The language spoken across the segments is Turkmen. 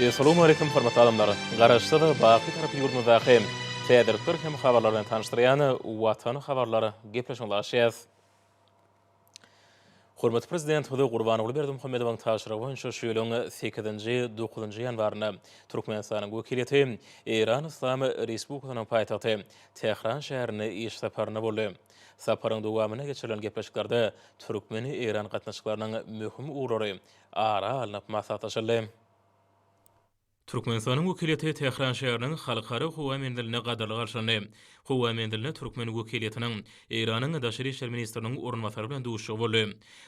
Essalawmaleýkim hormatly adamlar! Garaşsyz, baky Taraply ýurdumyzdaky täzelikler hem habarlar bilen tanyşdyrýan Watan habarlar gepleşigimizi açýas. Hormatly Prezidentimiz Gurbanguly Berdimuhamedowyň tabşyrygy boýunça şu ýylyň sekizinji, dokuzynjy ýanwarynda Türkmenistanyň wekiliýeti Eýran Yslam Respublikasynyň paýtagty Tähran şäherinde iş saparynda boldy. Saparyň dowamynda geçirilen gepleşiklerde türkmen-eýran gatnaşyklarynyň möhüm ugurlary ara alnyp maslahatlaşyldy. Türkmenistanyň wekiliýeti Tähran şäheriniň Halkara howa menzilinde gadyrly garşylandy. Howa menzilinde türkmen wekiliýetiniň Eýranyň daşary işler ministriniň orunbasary bilen duşuşygy boldy.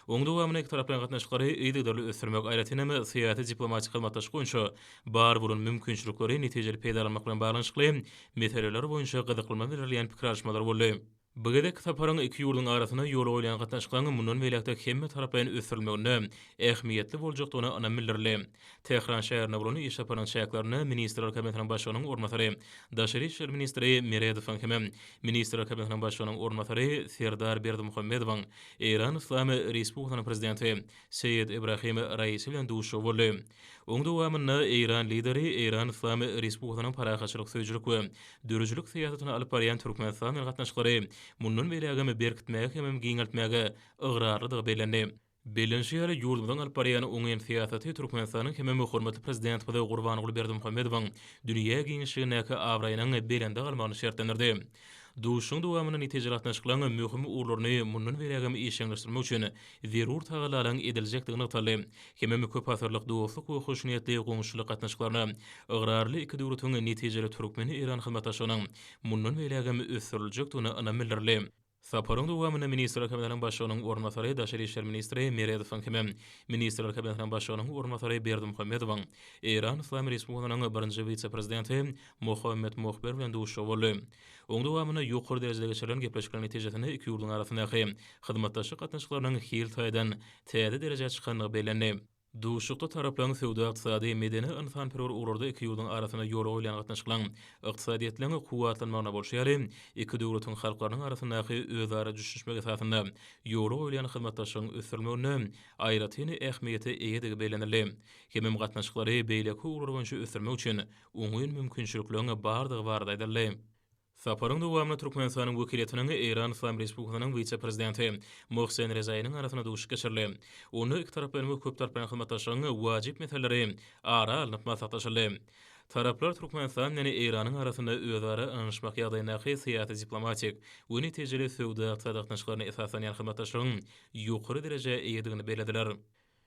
Onuň dowamynda ikitaraplaýyn gatnaşyklary yzygiderli ösdürmek, aýratyn hem syýasy-diplomatik hyzmatdaşlyk boýunça bar bolan mümkinçilikleri netijeli peýdalanmak bilen baglanyşykly meseleler boýunça gyzyklanma bildirilýän pikir alyşmalar boldy. Bu gezekki saparyň iki ýurduň arasynda ýola goýlan gatnaşyklaryň mundan beýläk-de hemmetaraplaýyn ösdürilmeginde ähmiýetli boljakdygyna ynam bildirildi. Tähran şäherinde bolan iş saparynyň çäklerinde Ministrler Kabinetiniň Başlygynyň orunbasary, daşary işler ministri Meredowyň hemem Ministrler Kabinetiniň Başlygynyň orunbasary Serdar Berdimuhamedowyň Eýran Yslam Respublikasynyň Prezidenti Seýed Ibrahim Raisi bilen duşuşygy boldy. Oň dowamynda eýran Lideri Eýran Yslam Respublikasynyň parahatçylyk söýüjilik we döredijilik syýasatyny alyp barýan Türkmenistan bilen gatnaşyklary mundan beýlägem berkitmäge hemem giňeltmäge ygrarlydygy bellendi. Bellenişi ýaly, ýurdumyzyň alyp barýan oňyn syýasaty Türkmenistanyň hemem hormatly Prezidentimiz Gurbanguly Berdimuhamedowyň dünýä giňişligindäki abraýynyň belende galmagyny şertlendirdi. Duşuşygyň dowamynda netijeli gatnaşyklaryň möhüm ugurlaryny mundan beýlägem işjeňleşdirmek üçin zerur tagallalaryň ediljekdigi nygtaldy. Hemem köpasyrlyk dostluk we hoşniýetli goňşuçylyk gatnaşyklaryna ygrarly iki döwletiň netijeli türkmen-eýran hyzmatdaşlygynyň mundan beýlägem ösdüriljekdigine ynam bildirildi. Saparyň dowamynda Ministrler Kabinetiniň Başlygynyň orunbasary, daşary işler ministri Meredowyň hemem Ministrler Kabinetiniň Başlygynyň orunbasary Berdimuhamedowyň Eýran Yslam Respublikasynyň birinji wise-prezidenti Mohammed Mohber bilen duşuşygy boldy. Oň dowamynda ýokary derejede geçirilen gepleşikleriň netijesinde iki ýurduň arasyndaky hyzmatdaşlyk gatnaşyklarynyň hil taýdan täze derejä çykandygy bellendi. Duşuşykda taraplaryň söwda-ykdysady, medeni-ynsanperwer ugurlarda iki ýurduň arasynda ýola goýulýan gatnaşyklaryň ykdysadyýetleň kuwwatlanmagyna bolşy ýaly, iki döwletiň halklarynyň arasyndaky özara düşünişmek esasynda ýola goýulýan hyzmatdaşlygyň ösdürilmeginde aýratyn ähmiýete eýedigi bellenildi. Hemem gatnaşyklary beýleki ugurlar boýunça ösdürmek üçin oňyn mümkinçilikleriň bardygy barada aýdyldy. Saparyň dowamynda Türkmenistanyň wekiliýetiniň Eýran Yslam Respublikasynyň wise-prezidenti Mohsen Rezainiň arasynda duşuşyk geçirildi. Onda ikitaraplaýyn we köptaraplaýyn hyzmatdaşlygyň wajyp meseleleri ara alnyp maslahatlaşyldy. Taraplar Türkmenistan bilen Eýranyň arasynda özara ynanyşmak ýagdaýyndaky syýasy-diplomatik we netijeli söwda-ykdysady gatnaşyklaryna esaslanýan hyzmatdaşlygyň ýokary derejä eýedigini bellediler.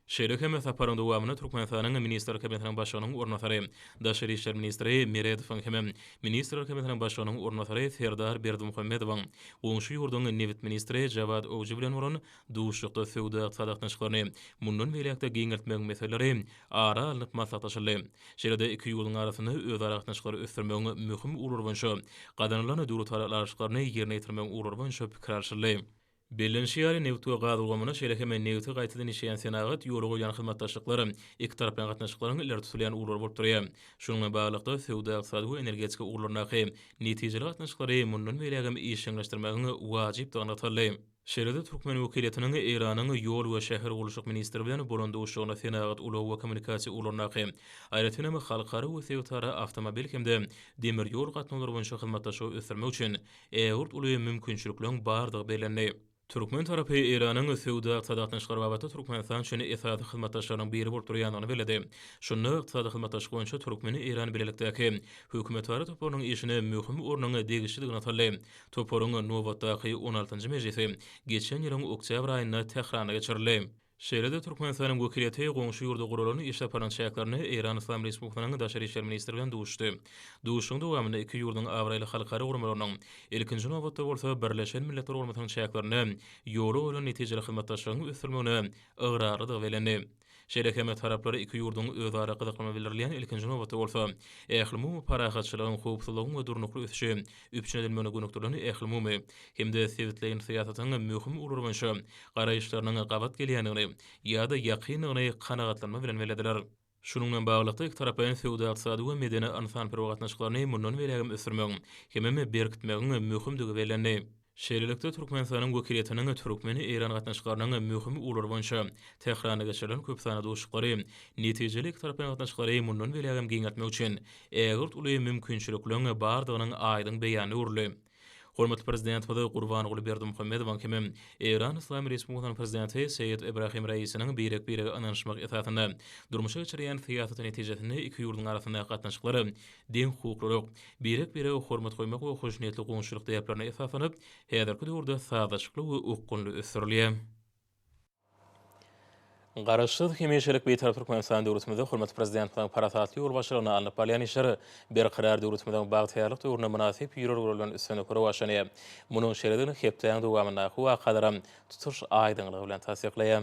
Şeýle hem saparyň dowamynda Türkmenistanyň Ministrler Kabinetiniň Başlygynyň orunbasary, daşary işler ministri Meredowyň hemem Ministrler Kabinetiniň Başlygynyň orunbasary Serdar Berdimuhamedowyň goňşy ýurduň nebit ministri Jawad Owji bilen bolan duşuşykda söwda-ykdysady gatnaşyklaryny mundan beýläk-de giňeltmegiň meseleleri ara alnyp maslahatlaşyldy. Şeýle-de iki ýurduň arasynda özara gatnaşyklary ösdürmegiň möhüm ugurlary boýunça gazanylan döwletara ylalaşyklaryny ýerine ýetirmegiň ugurlary boýunça pikir alşyldy. Bellenişi ýaly, nebit we gaz ulgamynda, şeýle hem nebiti gaýtadan işleýän senagat, ýola goýulýan hyzmatdaşlyklar ikitaraplaýyn gatnaşyklaryň ileri tutulýan ugurlary bolup durýar. Şunuň bilen baglylykda, söwda-ykdysady we energetika ugurlaryndaky netijeli gatnaşyklary mundan beýlägem işjeňleşdirmegiň wajypdygy nygtaldy. Şeýle-de türkmen wekiliýetiniň Eýranyň ýol we şähergurluşyk ministri bilen bolan duşuşygynda senagat, ulag we kommunikasiýa ugurlaryndaky, aýratyn hem halkara we sebitara awtomobil hem-de demir ýol gatnawlary boýunça hyzmatdaşlygy ösdürmek üçin ägirt uly mümkinçilikleriň bardygy bellendi. Türkmen tarapy Eýranyň söwda-ykdysady gatnaşyklary babatda Türkmenistan üçin esasy hyzmatdaşlarynyň biri bolup durýandygyny belledi. Şunda ykdysady hyzmatdaşlyk boýunça türkmen-eýran bilelikdäki hökümetara toparynyň işine möhüm ornuň degişlidigi nygtaldy. Toparyň nobatdaky on altynjy mejlisi geçen ýylyň oktýabr aýynda Tähranda geçirildi. Şeýle-de Türkmenistanyň wekiliýeti goňşy ýurda guralan iş saparynyň çäklerinde Eýran Yslam Respublikasynyň daşary işler ministri bilen duşuşdy. Duşuşygyň dowamynda iki ýurduň abraýly halkara guramalarynyň, ilkinji nobatda bolsa, Birleşen Milletler Guramasynyň çäklerinde ýola goýlan netijeli hyzmatdaşlygyň ösdürilmegine ygrarlydygy bellendi. Şeýle hem taraplar iki ýurduň özara gyzyklanma bildirilýän, ilkinji nobatda bolsa, ählumumy parahatçylygyň, howpsuzlygyň we durnukly ösüşi üpjün edilmegine gönükdirilen ählumumy hem-de sebitleýin syýasatyň möhüm ugurlary boýunça garaýyşlarynyň gabat gelýändigini ýa-da ýakyndygyny kanagatlanma bilen bellediler. Şunuň bilen baglylykda, ikitaraplaýyn söwda-ykdysady we medeni-ynsanperwer gatnaşyklaryny mundan beýlägem ösdürmegiň hemem berkitmegiň möhümdigi bellendi. Şeýlelikde, Türkmenistanyň wekiliýetiniň türkmen-eýran gatnaşyklarynyň möhüm ugurlary boýunça Tähranda geçirilen köpsanly duşuşyklary netijeli ikitaraplaýyn gatnaşyklary mundan beýlägem giňeltmek üçin ägirt uly mümkinçilikleriň bardygynyň aýdyň beýanyna öwrüldi. Hormatly Prezidentimiz Gurbanguly Berdimuhamedowyň hemem Eýran Yslam Respublikasynyň Prezidenti Seýed Ibrahim Raisiniň birek-birege ynanyşmak esasynda durmuşa geçirýän syýasaty netijesinde iki ýurduň arasyndaky gatnaşyklar deňhukuklylyk, birek-birege hormat goýmak we hoşniýetli goňşuçylyk däplerine esaslanyp, häzirki döwürde sazlaşykly we okgunly ösdürilýär. Garaşsyz, hemişelik Bitarap Türkmenistan döwletimizde hormatly Prezidentimiziň parasatly ýolbaşçylygynda alnyp barylýan işler Berkarar döwletimiziň bagtyýarlyk döwründe mynasyp ýörelgeler bilen üstünlikli rowaçlanýar. Munuň şeýledigini hepdäniň dowamyndaky wakalaram tutuş aýdyňlygy bilen tassyklaýar.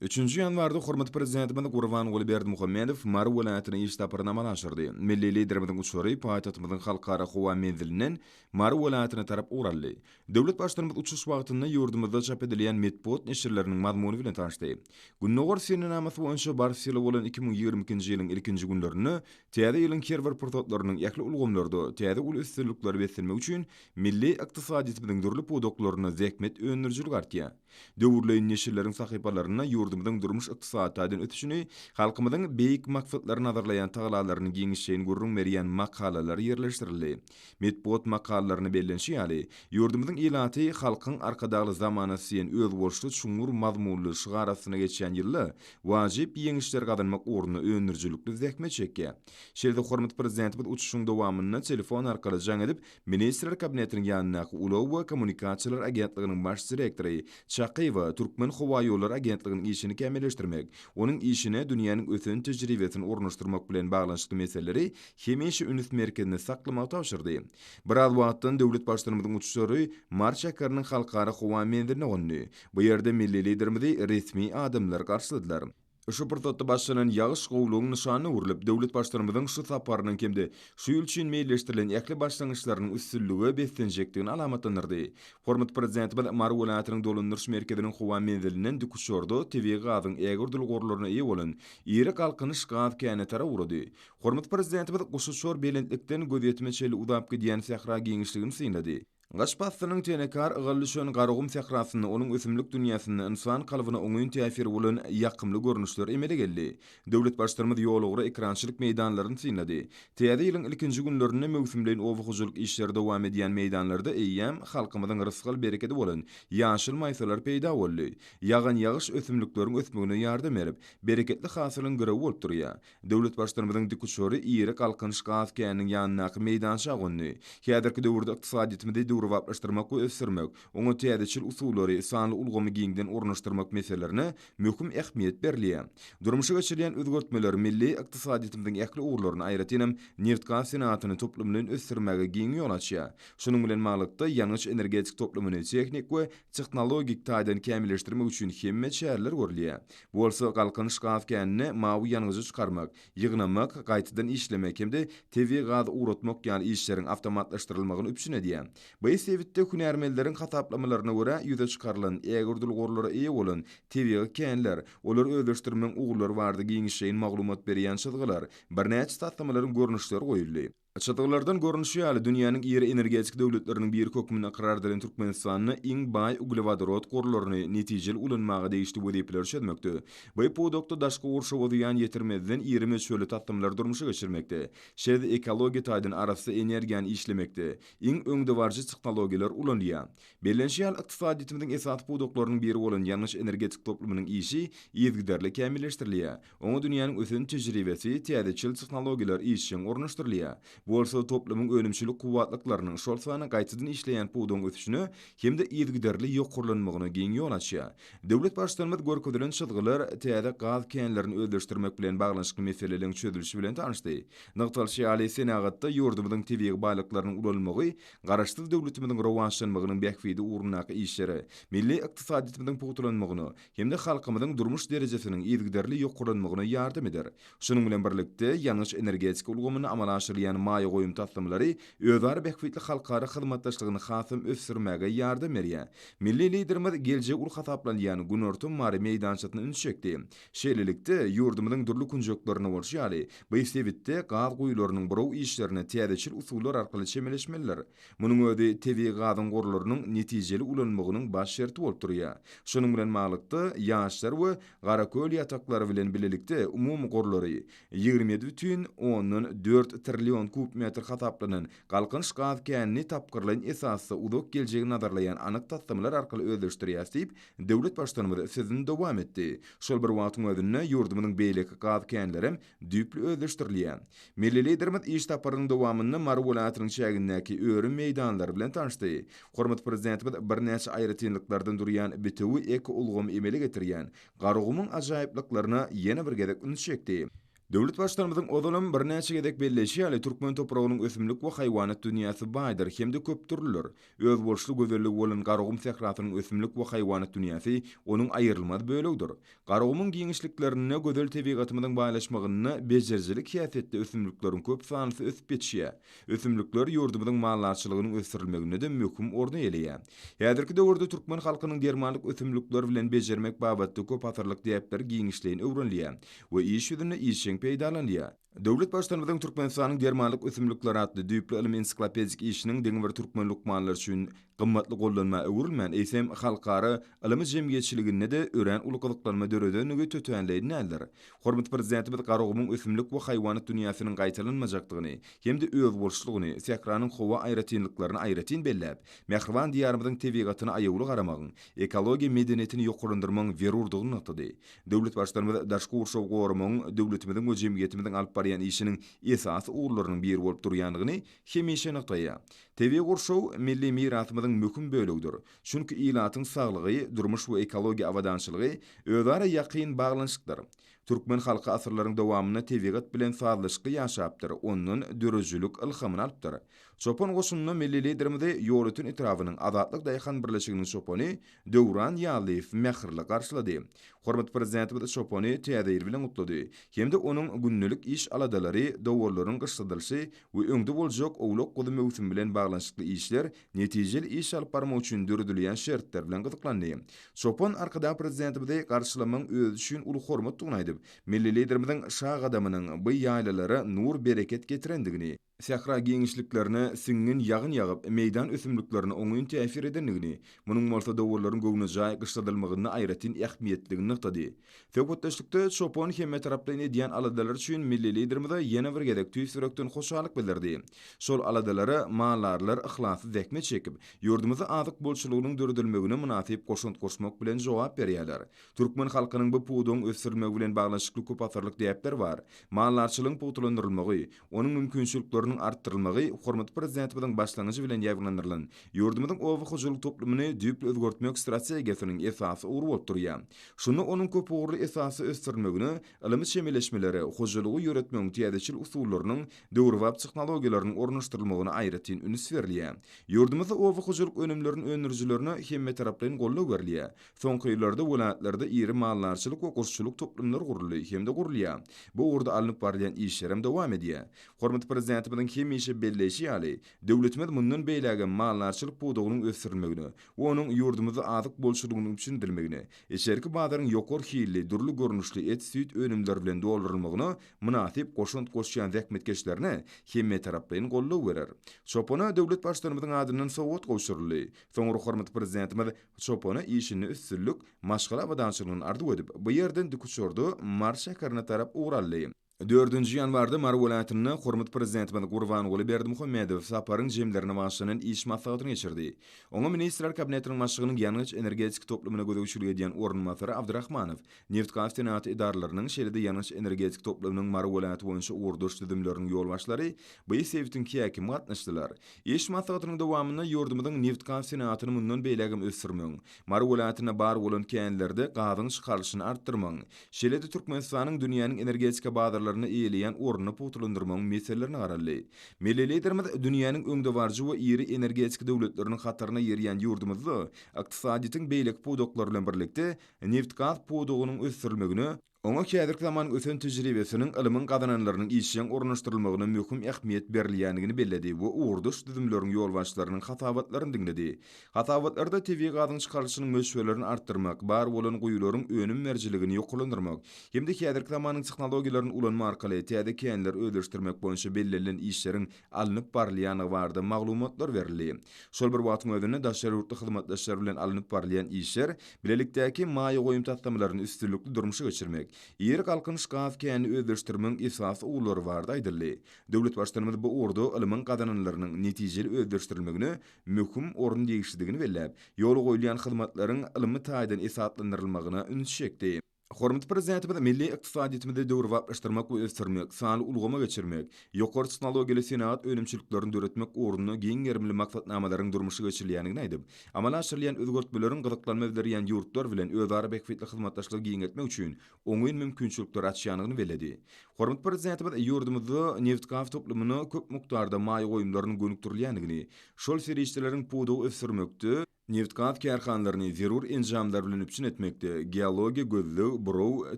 Üçünji ýanwarda hormatly Prezidentimiz Gurbanguly Berdimuhamedow Mary welaýatyna iş saparyny amala aşyrdy. Milli Liderimiziň uçary paýtagtymyzyň Halkara howa menzilinden Mary welaýatyna tarap ugur aldy. Döwlet Baştutanymyz uçuş wagtynda ýurdumyzda çap edilýän metbugat neşirleriniň mazmuny bilen tanyşdy. Gündogar senenamasy boýunça bars ýyly bolan 2022-nji ýylyň ilkinji günlerinde täze ýylyň her bir pursatlarynyň ähli ulgamlarda täze uly üstünliklere beslenmegi üçin milli ykdysadyýetimiziň dürli pudaklarynda zähmet öndürijiligi artýar. Döwürleýin neşirleriň sahypalarynda ýurdumyzyň durmuş-ykdysady taýdan ösüşini, halkymyzyň beýik maksatlary nazarlaýan tagalalaryny giňişleýin gürrüň berýän makalalar ýerleşdirildi. Metbugat makalalarynda bellenişi ýaly, ýurdumyzyň ilaty Halkyň Arkadagly zamanasy diýen özboluşly çuňňur mazmunly şygar astynda geçýän ýylda wajyp ýeňişleri gazanmak ugrunda öndürijilikli zähmet çekýär. Şeýle-de hormatly Prezidentimiz uçuşyň dowamynda telefon arkaly jaň edip, Ministrler Kabinetiniň ýanyndaky Ulag we kommunikasiýalar agentliginiň baş direktory Çakyýewa Türkmenhowaýollary agentliginiň işini kämilleşdirmek, onuň işine dünýäniň ösen tejribesini ornaşdyrmak bilen baglanyşykly meseleleri hemişe üns merkezinde saklamagy tabşyrdy. Biraz wagtdan döwlet Baştutanymyzyň uçary Mary şäheriniň Halkara howa menziline gondy. Bu ýerde milli Liderimizi resmi adamlar garşyladylar. Şu pursatda başlanan ýagyş gowulygyň nyşanyna öwrülip, döwlet Baştutanymyzyň şu saparynyň hem-de şu ýyl üçin meýilleşdirilen ähli başlangyçlarynyň üstünlige beslenjekdigini alamatlandyrdy. Hormatly Prezidentimiz Mary welaýatynyň dolandyryş merkeziniň howa menzilinden dikuçarda tebigy gazyň ägirt uly gorlaryna eýe bolan iri Galkynyş gaz känine tarap ugrady. Hormatly Prezidentimiz guşuçar belentlikden gözýetime çenli uzap gidýän sähra giňişligini synlady. Gyş paslynyň tenekar ygal düşen Garagum sährasynda onuň ösümlik dünýäsinde ynsan kalbyna oňyn täsiri bolan ýakymly görnüşler emele geldi. Döwlet Baştutanymyz ýolugra ekrançylyk meýdanlaryny synlady. Täze ýylyň ilkinji günlerinde möwsümleýin oba hojalyk işleri dowam edýän meýdanlarda eýýäm halkymyzyň rysgal-berekedi bolan ýaşyl maýsalar peýda boldy. Ýagan ýagyş ösümlikleriň ösmegine ýardam berip, bereketli hasylyň girewi bolup durýar. Döwlet Baştutanymyzyň dikuçary iri Galkynyş gaz käniniň ýanyndaky meýdança gondy. Häzirki döwürde ykdysadyýetimizi döwrebaplaşdyrmak we ösdürmek, oňa täzeçil usullary, sanly ulgamy giňden ornaşdyrmak meselelerine möhüm ähmiýet berilýär. Durmuşa geçirilýän özgertmeler milli ykdysadyýetimiziň ähli ugurlaryny, aýratynam, nebitgaz senagatyny toplumlaýyn ösdürmäge giň ýol açýar. Şunuň bilen baglylykda, ýangyç-energetik toplumyny tehnik we tehnologik taýdan kämilleşdirmek üçin hemme çäreler görülýär. Bu bolsa Galkynyş gaz käninde mawy ýangyjy çykarmak, ýygnamak, gaýtadan işlemek hem-de tebigy gazy ugratmak ýaly işleriň awtomatlaşdyrylmagyny üpjün edýär. Bu sebitde hünärmenleriň hasaplamalaryna görä ýüze çykarylan ägirt uly gorlara eýe bolan tebigy känler, olary özleşdirmegiň ugurlary barada giňişleýin maglumat berýän çyzgylar, birnäçe taslamalaryň görnüşleri goýuldy. Çyzgylardan görnüşi ýaly, dünýäniň iri energetik döwletleriniň biri hökmünde ykrar edilen Türkmenistanda iň baý uglewodorod gorlaryny netijeli ulanmaga degişli wezipeleri çözmekde, bu pudakda daşky gurşawa zyýan ýetirmezden iri möçberli taslamalary durmuşa geçirmekde, şeýle-de ekologiýa taýdan arassa energiýany işlemekde iň öňdebaryjy tehnologiýalar ulanylýar. Bellenişi ýaly, ykdysadyýetimiziň esasy pudaklarynyň biri bolan ýangyç-energetik toplumynyň işi yzygiderli kämilleşdirilýär. Oňa dünýäniň ösen tejribesi, täzeçil tehnologiýalar işjeň ornaşdyrylýar. Bu bolsa toplumyň önümçilik kuwwatlyklarynyň, şol sanda gaýtadan işleýän pudagyň ösüşine hem-de yzygiderli ýokarlanmagyna giň ýol açýar. Döwlet Baştutanymyz görkezilen çyzgylar, täze gaz känlerini özleşdirmek bilen baglanyşykly meseleleriň çözülişi bilen tanyşdy. Nygtalyşy ýaly, senagatda ýurdumyzyň tebigy baýlyklarynyň ulanylmagy Garaşsyz döwletimiziň rowaçlanmagynyň bähbidi ugrundaky işlere, milli ykdysadyýetimiziň pugtalanmagyna, hem-de halkymyzyň durmuş derejesiniň yzygiderli ýokarlanmagyna ýardam eder. Şunuň bilen birlikde, ýangyç-energetika ulgamynda amala aşyrylýan maýa. maýa goýum taslamalary özara bähbitli halkara hyzmatdaşlygyny hasam ösdürmäge ýardam berýär. Milli Liderimiz geljegi uly hasaplanýan Günorta Mary meýdançasyna üns çekdi. Şeýlelikde, ýurdumyzyň dürli künjeklerinde bolşy ýaly, bu sebitde gaz guýularynyň buraw işlerine täzeçil usullar arkaly çemeleşmelidir. Munuň özi tebigy gazyň gorlarynyň netijeli ulanylmagynyň baş şerti bolup durýar. Şunuň bilen baglylykda, Ýaşlar we Garaköl ýataklary bilen bilelikde umumy gorlary 27,4 trillion kub metr hasaplanan Galkynyş gaz känini tapgyrlaýyn esasda uzak geljegi nazarlaýan anyk taslamalar arkaly özleşdirýäris diýip, döwlet Baştutanymyz sözüni dowam etdi. Şol bir wagtyň özünde, ýurdumyzyň beýleki gaz känlerem düýpli özleşdirilýär. Milli Liderimiz iş saparynyň dowamynda Mary welaýatynyň çägindäki öri meýdanlary bilen tanyşdy. Hormatly Prezidentimiz birnäçe aýratynlyklardan durýan bitewi ekoulgamy emele getirýän Garagumuň ajaýyplyklaryna ýene bir gezek üns çekdi. Döwlet Baştutanymyzyň ozalam birnäçe gezek belleýşi ýaly, türkmen topragynyň ösümlik we haýwanat dünýäsi baýdyr hem-de köpdürlüdir. Özboluşly gözelligi bolan Garagum sährasynyň ösümlik we haýwanat dünýäsi onuň aýrylmaz bölegidir. Garagumuň giňişliklerinde gözel tebigatymyzyň baýlaşmagynda bejerijilik häsiýetli ösümlikleriň köp sanlysy ösüp ýetişýär. Ösümlikler ýurdumyzyň maldarçylygynyň ösdürilmeginde-de möhüm orny eýeleýär. Häzirki döwürde türkmen halkynyň dermanlyk ösümlikler bilen bejermek babatda köp asyrlyk däpleri giňişleýin öwrenilýär we iş ýüzünde işjeň peýdalanylýar. Döwlet Baştutanymyzyň Türkmenistanyň dermanlyk ösümlikleri atly düýpli ylmy-ensiklopedik işiniň diňe bir türkmen lukmanlary üçin gymmatly gollanma öwrülmän, eýsem, halkara ylmy jemgyýetçiliginde-de örän uly gyzyklanma döredenligi tötänleýin däldir. Hormatly Prezidentimiz Garagumuň ösümlik we haýwanat dünýäsiniň gaýtalanmajakdygyny hem-de özboluşlygyny, sähranyň howa aýratynlyklaryny aýratyn belläp, mähriban Diýarymyzyň tebigatyna aýawly garamagyň, ekologiýa medeniýetini ýokarlandyrmagyň zerurdygyny nygtady. Döwlet Baştutanymyz daşky gurşawy goramagyň döwletimiziň we jemgyýetimiziň alyp barýan işiniň esasy ugurlarynyň biri bolup durýandygyny hemişe nygtaýar. Tebigy gurşaw milli mirasymyzyň möhüm bölegidir. Çünki ilatyň saglygy, durmuş we ekologiýa abadançylygy özara ýakyn baglanyşykdyr. Türkmen halky asyrlaryň dowamynda tebigat bilen sazlaşykly ýaşapdyr, ondan döredijilik ylhamyny alypdyr. Çopan goşunynda milli Liderimizi Ýolöten etrabynyň Azatlyk daýhan birleşiginiň çopany Döwran Ýazlyýew mähirli garşylady. Hormatly Prezidentimiz çopany Täze ýyl bilen gutlady hem-de onuň gündelik iş aladalary, dowarlaryň gyşladylyşy we öňde boljak owlak-guzy möwsümi bilen baglanyşykly işler netijeli iş alyp barmak üçin döredilýän şertler bilen gyzyklandy. Çopan Arkadag Prezidentimizi garşylamagyň özi üçin uly hormatdygyny aýdyp, milli Liderimiziň şa gadamynyň bu ýaýlalara nur-bereket getirendigini, sähra giňişliklerine siňňin ýagyn ýagyp, meýdan ösümliklerine oňyn täsir edendigini, munuň bolsa dowarlaryň göwnejaý gyşladylmagynda aýratyn ähmiýetlidigini nygtady. Söhbetdeşlikde çopan hemmetaraplaýyn edýän aladalary üçin milli Liderimize ýene bir gezek tüýs ýürekden hoşallyk bildirdi. Şol aladalara maldarlar yhlasly zähmet çekip, ýurdumyzda azyk bolçulygynyň döredilmegine mynasyp goşant goşmak bilen jogap berýärler. Türkmen halkynyň bu pudagyň ösdürilmegi bilen baglanyşykly köpasyrlyk däpleri bar. Maldarçylygyň pugtalandyrylmagy, Onuň mümkinçilikleriniň artdyrylmagy hormatly Prezidentimiziň başlangyjy bilen ýaýbaňlandyrylan ýurdumyzyň oba hojalyk toplumyny düýpli özgertmek strategiýasynyň esasy ugry bolup durýar. Şunda onuň köpugurly esasda ösdürilmegine ylmy çemeleşmelere, hojalygy ýöretmegiň täzeçil usullarynyň, döwrebap tehnologiýalarynyň ornaşdyrylmagyna aýratyn üns berilýär. Ýurdumyzda oba hojalyk önümlerini öndürijilerine hemmetaraplaýyn goldaw berilýär. Soňky ýyllarda welaýatlarda iri maldarçylyk we guşçulyk toplumlary guruldy hem-de gurulýar. Bu ugurda alnyp barylýan işlerem dowam edýär. Hormatly Prezidentimiziň hemişe belleýşi ýaly, döwletimiz mundan beýlägem maldarçylyk pudagynyň ösdürilmegine we onuň ýurdumyzda azyk bolçulygynyň üpjün edilmegine, içerki bazaryň ýokary hilli, dürli görnüşli et-süýt önümleri bilen doldurylmagyna mynasyp goşant goşýan zähmetkeşlerine hemmetaraplaýyn goldaw berer. Çopana döwlet Baştutanymyzyň adyndan sowgat gowşuryldy. Soňra hormatly Prezidentimiz Çopana işinde üstünlik, maşgala abadançylygyny arzuw edip, bu ýerden dikuçarda Mary şäherine tarap ugur aldy. Dördünji ýanwarda Mary welaýatynda hormatly Prezidentimiz Gurbanguly Berdimuhamedow saparyň jemlerine bagyşlanan iş maslahatyny geçirdi. Oňa Ministrler Kabinetiniň Başlygynyň ýangyç-energetika toplumyna gözegçilik edýän orunbasary Abdyrahmanow, nebitgaz senagaty edaralarynyň, şeýle-de ýangyç-energetika toplumynyň Mary welaýaty boýunça ugurdaş düzümleriniň ýolbaşçylary, bu sebitiň häkimi gatnaşdylar. Iş maslahatynyň dowamynda ýurdumyzyň nebitgaz senagatyny mundan beýlägem ösdürmegiň, Mary welaýatynda bar bolan känlerde gazyň çykarylyşyny artdyrmagyň, şeýle-de Türkmenistanyň dünýäniň energetika bazarlarynda eýeleýän ornuny pugtalandyrmagyň meselelerine garaldy. Milli Liderimiz dünýäniň öňdebaryjy we iri energetika döwletleriniň hataryna girýän ýurdumyzda ykdysadyýetiň beýleki pudaklary bilen birlikde nebitgaz pudagynyň ösdürilmegine. Oňa häzirki zaman ösen tejribesiniň, ylmyň gazananlarynyň işjeň ornaşdyrylmagyna möhüm ähmiýet berilýändigini belledi we ugurdaş düzümleriň ýolbaşçylarynyň hasabatlaryny diňledi. Hasabatlarda tebigy gazyň çykarylyşynyň möçberlerini artdyrmak, bar bolan guýularyň önüm berijiligini ýokarlandyrmak hem-de häzirki zamanyň tehnologiýalaryny ulanmak arkaly täze känleri özleşdirmek boýunça bellenilen işleriň alnyp barylýandygy barada maglumatlar berildi. Şol bir wagtyň özünde daşary ýurtly hyzmatdaşlar bilen alnyp barylýan işler bilelikdäki maýa goýum taslamalaryny üstünlikli durmuşa geçirmek, iri Galkynyş gaz känini özleşdirmegiň esasy ugurlary barada aýdyldy. Döwlet Baştutanymyz bu ugurda ylmyň gazananlarynyň netijeli özleşdirilmegine möhüm orun degişlidigini belläp, ýola goýulýan hyzmatlaryň ylmy taýdan esaslandyrylmagyna üns çekdi. Hormatly Prezidentimiz milli ykdysadyýetimizi döwrebaplaşdyrmak we ösdürmek, sanly ulgama geçirmek, ýokary tehnologiýaly senagat önümçiliklerini döretmek ugrunda giň gerimli maksatnamalaryň durmuşa geçirilýändigini aýdyp, amala aşyrylýan özgertmeleriň gyzyklanma bildirýän ýurtlar bilen özara bähbitli hyzmatdaşlygy giňeltmek üçin oňyn mümkinçilikleri açýandygyny belledi. Hormatly Prezidentimiz ýurdumyzda nebitgaz toplumyna köp mukdarda maýa goýumlarynyň gönükdirilýändigini, şol serişdeleriň pudagy ösdürmekde, nebitgaz kärhanalaryny zerur enjamlar bilen üpjün etmekde, geologiýa gözleg, buraw,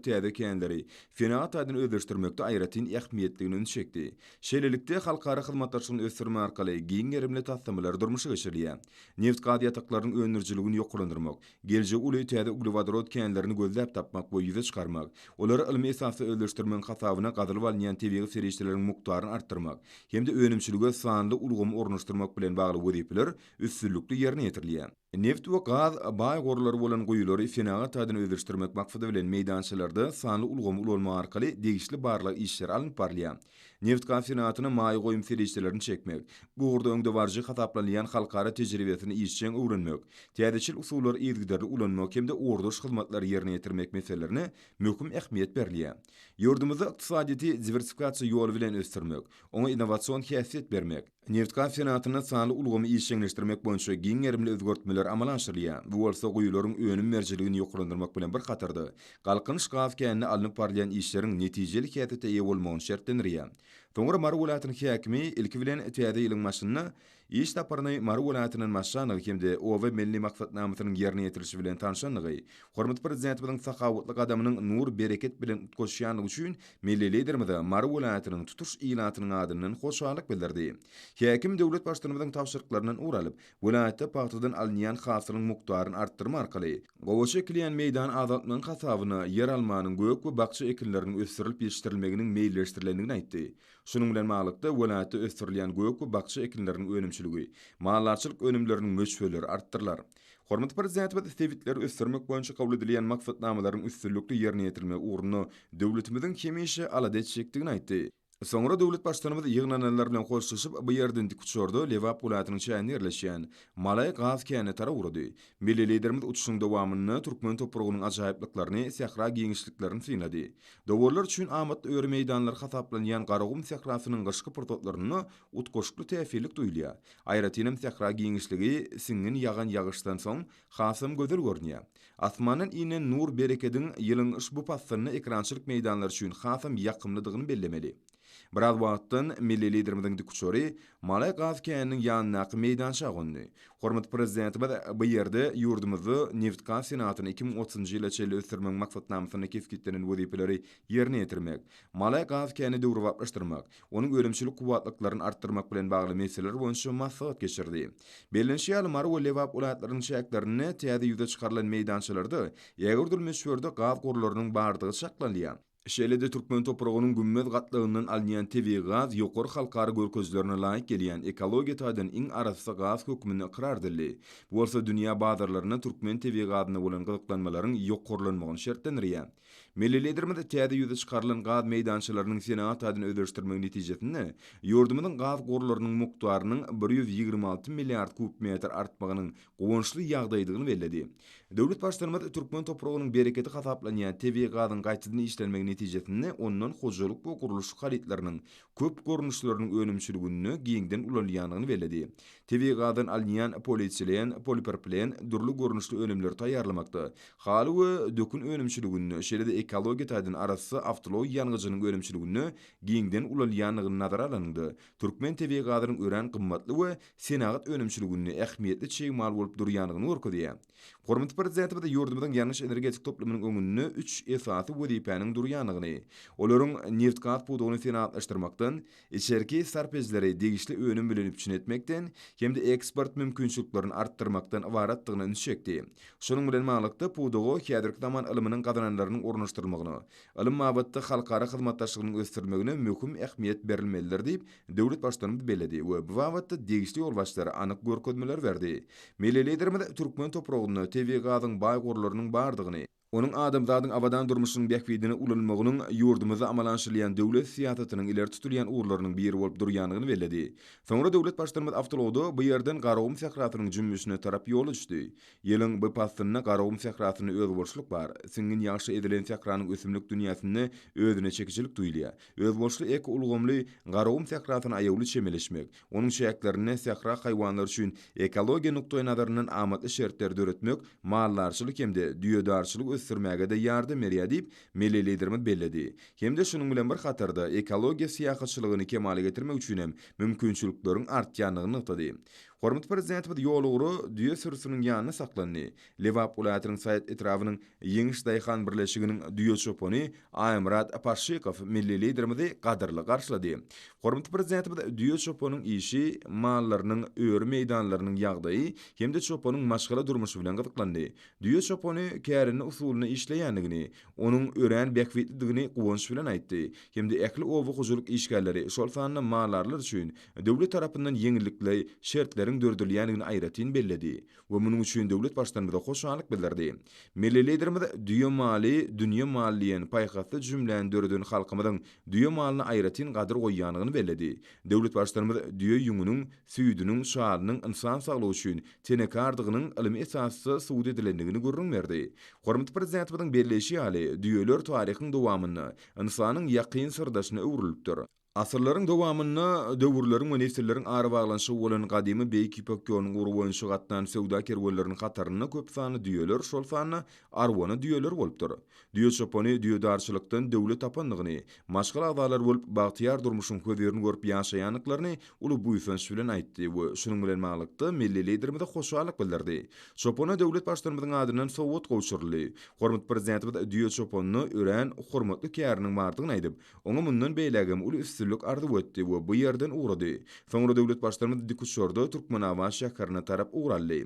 täze känleri senagat taýdan özleşdirmekde aýratyn ähmiýetligine üns çekdi. Şeýlelikde, halkara hyzmatdaşlygyny ösdürmek arkaly giň gerimli taslamalar durmuşa geçirilýär. Nebitgaz ýataklarynyň öndürijiligini ýokarlandyrmak, geljegi uly täze uglewodorod känlerini gözläp tapmak we ýüze çykarmak, olary ylmy esasda özleşdirmegiň hasabyna gazylyp alynýan tebigy serişdeleriň mukdaryny artdyrmak hem-de önümçilige sanly ulgamy ornaşdyrmak bilen bagly wezipeler üstünlikli ýerine ýetirilýär. Nebit we gaz baý gorlary bolan guýulary senagat taýdan özleşdirmek maksady bilen meýdançalarda sanly ulgamy ulanmak arkaly degişli barlag işleri alnyp barylýar. Nebitgaz senagatyna maýa goýum serişdelerini çekmek, bu ugurda öňdebaryjy hasaplanylýan halkara tejribesini işjeň öwrenmek, täzeçil usullary yzygiderli ulanmak hem-de ugurdaş hyzmatlary ýerine ýetirmek meselelerine möhüm ähmiýet berilýär. Ýurdumyzda ykdysadyýeti diwersifikasiýa ýoly bilen ösdürmek, oňa innowasion häsiýet bermek, Nebitgaz senagatynda sanly ulgamy işjeňleşdirmek boýunça giň gerimli özgertmeler amala aşyrylýar. Bu bolsa guýularyň önüm berijiligini ýokarlandyrmak bilen bir hatarda, Galkynyş gaz käninde alnyp barylýan işleriň netijeli häsiýete eýe bolmagyny şertlendirýär. Soňra Mary welaýatynyň häkimi, ilki bilen, täze ýylyň başynda iş saparyny Mary welaýatyndan başlandygy hem-de Oba milli maksatnamasynyň ýerine ýetirilişi bilen tanşandygy, hormatly Prezidentimiziň sahawatly gadamynyň nur-bereket bilen utgaşýandygy üçin Milli Liderimize Mary welaýatynyň tutuş ilatynyň adyndan hoşallyk bildirdi. Häkim döwlet Baştutanymyzyň tabşyryklaryndan ugur alyp, welaýatda pagtadan alynýan hasylyň mukdaryny artdyrma arkaly, gowaça ekilýän meýdany azaltmagyň hasabyna ýeralmanyň, gök we bakja ekinleriniň ösdürilip ýetişdirilmeginiň meýilleşdirilendigini aýtdy. Şunuň bilen baglylykda, welaýatda ösdürilýän gök we bakja ekinleriniň önümçiligi, maldarçylyk önümleriniň möçberleri artdyrylar. Hormatly Prezidentimiz sebitleri ösdürmek boýunça kabul edilýän maksatnamalaryň üstünlikli ýerine ýetirilmegi ugrunda döwletimiziň hemişe alada etjekdigini aýtdy. Soňra döwlet Baştutanymyz ýygnananlar bilen hoşlaşyp, bu ýerden dikuçarda Lebap welaýatynyň çäginde ýerleşýän Malaý gaz känine tarap ugrady. Milli Liderimiz uçuşyň dowamynda türkmen topragynyň ajaýyplyklaryny, sähra giňişliklerini synlady. Dowarlar üçin amatly öri meýdanlary hasaplanýan Garagum sährasynyň gyşky pursatlarynda utgaşykly täsinlik duýulýar. Aýratynam sähra giňişligi siňňin ýagan ýagyşdan soň hasam gözel görünýär. Asmandan inen nur-berekediň ýylyň ushbu paslynda ekrançylyk meýdanlary üçin hasam ýakymlydygyny bellemeli. Biraz wagtdan milli Liderimiziň dikuçary Malaý gaz käniniň ýanyndaky meýdança gondy. Hormatly Prezidentimiz bu ýerde ýurdumyzda nebitgaz senagatyny 2030-njy ýyla çenli ösdürmegiň maksatnamasynda kesgitlenen wezipeleri ýerine ýetirmek, Malaý gaz känini döwrebaplaşdyrmak, onuň önümçilik kuwwatlyklaryny artdyrmak bilen bagly meseleler boýunça maslahat geçirdi. Bellenişi ýaly, Mary we Lebap welaýatlarynyň çäklerinde täze ýüze çykarylan meýdançalarda ägirt uly möçberde gaz gorlarynyň bardygy çaklanylýar. Şeýle-de türkmen topragynyň gümmez gatlagyndan alynýan tebigy gaz ýokary halkara görkezijilerine laýyk gelýän ekologiýa taýdan iň arassa gaz hökmünde ykrar edildi. Bu bolsa dünýä bazarlarynda türkmen tebigy gazyna bolan gyzyklanmalaryň ýokarlanmagyny şertlendirýär. Milli Liderimiz täze ýüze çykarylan gaz meýdançalarynyň senagat taýdan özleşdirilmegi netijesinde ýurdumyzyň gaz gorlarynyň mukdarynyň 126 milliard kub metr artmagynyň guwançly ýagdaýdygyny belledi. Döwlet Baştutanymyz türkmen topragynyň berekedi hasaplanýan tebigy gazyň gaýtadan işlenmegi. netijesinde ondan hojalyk we gurluşyk harytlarynyň köp görnüşleriniň önümçiliginde giňden ulanylýandygyny belledi. Tebigy gazdan alynýan polietilen, polipropilen dürli görnüşli önümleri taýýarlamakda, haly we dökün önümçiliginde, şeýle-de ekologiýa taýdan arassa awtoulag ýangyjynyň önümçiliginde giňden ulanylýandygyny nazara alanyňda, türkmen tebigy gazynyň örän gymmatly we senagat önümçiliginde ähmiýetli çig mal bolup durýandygyny görkezýär. Hormatly Prezidentimiz ýurdumyzyň ýangyç-energetika toplumynyň öňünde üç esasy wezipäniň durýandygyny, olaryň nebitgaz pudagyny senagatlaşdyrmakdan, içerki sarp edijileri degişli önüm bilen üpjün etmekden hem-de eksport mümkinçiliklerini artdyrmakdan ybaratdygyna ünsi çekdi. Şunuň bilen baglylykda, pudaga häzirki zaman ylmynyň gazananlarynyň ornaşdyrylmagyna, ylym babatda halkara hyzmatdaşlygynyň ösdürilmegine möhüm ähmiýet berilmelidir diýip, Döwlet Baştutanymyz belledi we bu babatda degişli ýolbaşçylara anyk görkezmeleri berdi. Milli Liderimiz türkmen topragynda tebigy gazyň baý gorlarynyň bardygyny, onuň adamzadyň abadan durmuşynyň bähbidine ulanylmagynyň ýurdumyzda amala aşyrylýan döwlet syýasatynyň ileri tutulýan ugurlarynyň biri bolup durýandygyny belledi. Soňra döwlet Baştutanymyz awtoulagda bu ýerden Garagum sährasynyň jümmüşine tarap ýola düşdi. Ýylyň bu paslynda Garagum sährasynda özboluşlyk bar. Siňňin ýagşa ezilen sähranyň ösümlik dünýäsinde özüne çekijilik duýulýar. Özboluşly ekoulgamly Garagum sährasyna aýawly çemeleşmek, onuň çäklerinde sähra haýwanlary üçin ekologiýa nukdaýnazaryndan amatly şertleri döretmek maldarçylyk hem-de düýedarçylygy ösdürmäge-de ýardam berýär diýip, milli Liderimiz belledi. Hem-de şunuň bilen bir hatarda, ekologiýa syýahatçylygyny kemala getirmek üçin hem mümkinçilikleriň artýandygyny nygtady. Hormatly Prezidentimiz ýolugra düýe sürüsiniň ýanynda saklandy. Lebap welaýatynyň Saýat etrabynyň Ýeňiş daýhan birleşiginiň düýe çopany Aýmyrat Paşşykow milli Liderimizi gadyrly garşylady. Hormatly Prezidentimiz düýe çopanyň işi, mallarynyň öri meýdanlarynyň ýagdaýy hem-de çopanyň maşgala durmuşy bilen gyzyklandy. Düýe çopany kärende usulynda işleýändigini, onuň örän bähbitlidigini guwanç bilen aýtdy hem-de ähli oba hojalyk işgärleri, şol sanda maldarlar üçin döwlet tarapyndan ýeňillikli şertleriň döredilýändigini aýratyn belledi. We munuň üçin döwlet Baştutanymyza hoşallyk bildirdi. Milli Liderimiz Düýe maly, dünýe maly diýen paýhasly jümläni döreden halkymyzyň düýe malyna aýratyn gadyr goýýandygyny belledi. Döwlet Baştutanymyz düýe ýüňüniň, süýdüniň, şalynyň ynsan saglygy üçin tenekardygynyň ylmy esasda subut edilendigini gürrüň berdi. Hormatly Prezidentimiziň belleýşi ýaly, düýeler taryhyň dowamynda ynsanyň ýakyn syrdaşyna öwrülipdir. Asyrlaryň dowamynda döwürleriň we nesilleriň arabaglanyşygy bolan gadymy Beýik Ýüpek ýolunyň ugry boýunça gatnan söwda kerwenleriniň hatarynda köp sanly düýeler, şol sanda arwana düýeler bolupdyr. Düýe çopany düýedarçylykdan döwlet tapandygyny, maşgala agzalary bolup bagtyýar durmuşyň hözirini görüp ýaşaýandyklaryny uly buýsanç bilen aýtdy we şunuň bilen baglylykda milli Liderimize hoşallyk bildirdi. Çopana döwlet Baştutanymyzyň adyndan sowgat gowşuryldy. Hormatly Prezidentimiz düýe çopanyna örän hormatly käriniň bardygyny aýdyp, Oňa mundan beýlägem uly üstünlik arzuw etdi we bu ýerden ugrady. Soňra döwlet Baştutanymyz dikuçarda Türkmenabat şäherine tarap ugur aldy.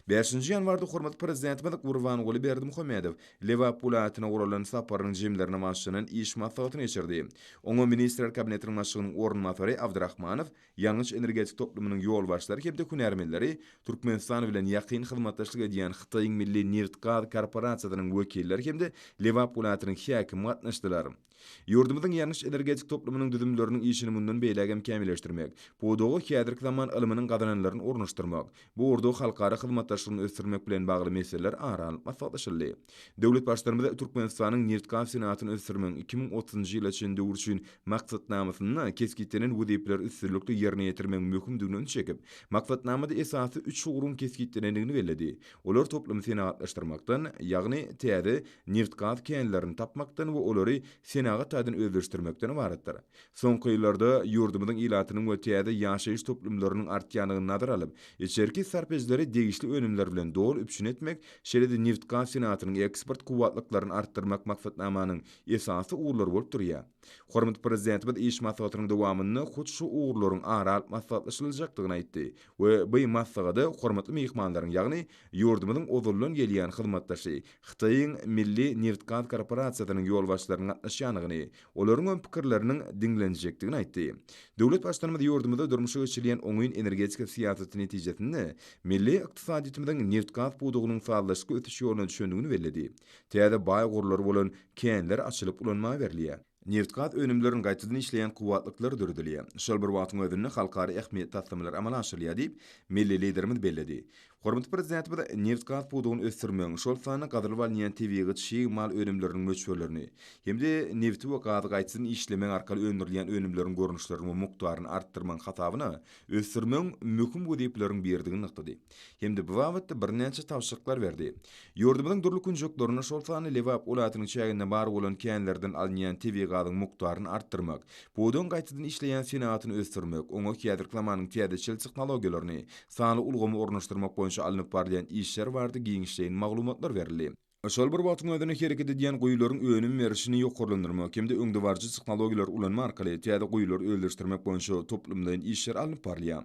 Bäşinji ýanwarda hormatly Prezidentimiz Gurbanguly Berdimuhamedow Lebap welaýatyna guralan saparynyň jemlerine başlanan iş maslahatyny geçirdi. Oňa Ministrler Kabinetiniň Başlygynyň orunbasary Abdyrahmanow, ýangyç-energetika toplumynyň ýolbaşçylary hem-de hünärmenleri, Türkmenistan bilen ýakyn hyzmatdaşlyk edýän Hytaýyň Milli nebit-gaz korporasiýasynyň wekilleri hem-de Lebap welaýatynyň häkimi gatnaşdylar. Ýurdumyzyň ýangyç-energetika toplumynyň düzümleriniň işini mundan beýläk hem kämilleşdirmek, pudaga häzirki zaman ylmynyň gazananlaryny ornaşdyrmak, bu ugurda halkara hyzmatdaşlygyny ösdürmek bilen bagly meseleler ara alnyp maslahatlaşyldy. Döwlet Baştutanymyz Türkmenistanyň nebitgaz senagatyny ösdürmegiň 2030-njy ýyla çenli döwür üçin Maksatnamasynda kesgitlenen wezipeleri üstünlikli ýerine ýetirmegiň möhümdigine ünsi çekip, Maksatnamada esasy üç ugruň kesgitlenendigini belledi. Olar toplumy senagatlaşdyrmakdan, ýagny täze nebitgaz känlerini tapmakdan we olary senagat taýdan özleşdirmekden ybaratdyr. Soňky ýyllarda ýurdumyzyň ilatynyň we täze ýaşaýyş toplumlarynyň artýandygyny nazara alyp, içerki sarp edijileri degişli önümler bilen doly üpjün etmek, şeýle-de nebitgaz senagatynyň eksport kuwwatlyklaryny artdyrmak maksatnamanyň esasy ugurlary bolup durýar. Hormatly Prezidentimiz iş maslahatynyň dowamynda hut şu ugurlaryň ara alyp maslahatlaşyljakdygyny aýtdy we bu maslahata hormatly myhmanlaryň, ýagny ýurdumyzyň ozaldan gelýän hyzmatdaşy, Hytaýyň Milli nebitgaz korporasiýasynyň ýolbaşçylarynyň gatnaşýandygyny, olaryň hem pikirleriniň diňlenjekdigini aýtdy. Döwlet Baştutanymyz ýurdumyzda durmuşa geçirilýän oňyn energetika syýasaty netijesinde milli ykdysadyýetimiziň nebitgaz pudagynyň sazlaşykly ösüş ýoluna düşendigini belledi. Täze baý gorlary bolan känler açylyp ulanmaga berilýär. Nebitgaz önümlerini gaýtadan işleýän kuwwatlyklar döredilýär. Şol bir wagtyň özünde halkara ähmiýetli taslamalar amala aşyrylýar diýip, milli Liderimiz belledi. Hormatly Prezidentimiz nebitgaz pudagyny ösdürmegiň, şol sanda gazylyp alynýan tebigy çig mal önümleriniň möçberlerini hem-de nebiti we gazy gaýtadan işlemek arkaly öndürilýän önümleriň görnüşlerini we mukdaryny artdyrmagyň hasabyna ösdürmegiň möhüm wezipeleriň biridigini nygtady hem-de bu babatda birnäçe tabşyryklar berdi. Ýurdumyzyň dürli künjeklerinde, şol sanda Lebap welaýatynyň çäginde bar bolan känlerden alynýan tebigy gazyň mukdaryny artdyrmak, pudagyň gaýtadan işleýän senagatyny ösdürmek, oňa häzirki zamanyň täzeçil tehnologiýalaryny, sanly ulgamy ornaşdyrmak boýunça alnyp barylýan işler barada giňişleýin maglumatlar berildi. Şol bir wagtyň özünde hereket edýän guýularyň önüm berişini ýokarlandyrmak hem-de öňdebaryjy tehnologiýalary ulanmak arkaly täze guýulary özleşdirmek boýunça toplumlaýyn işler alnyp barylýar.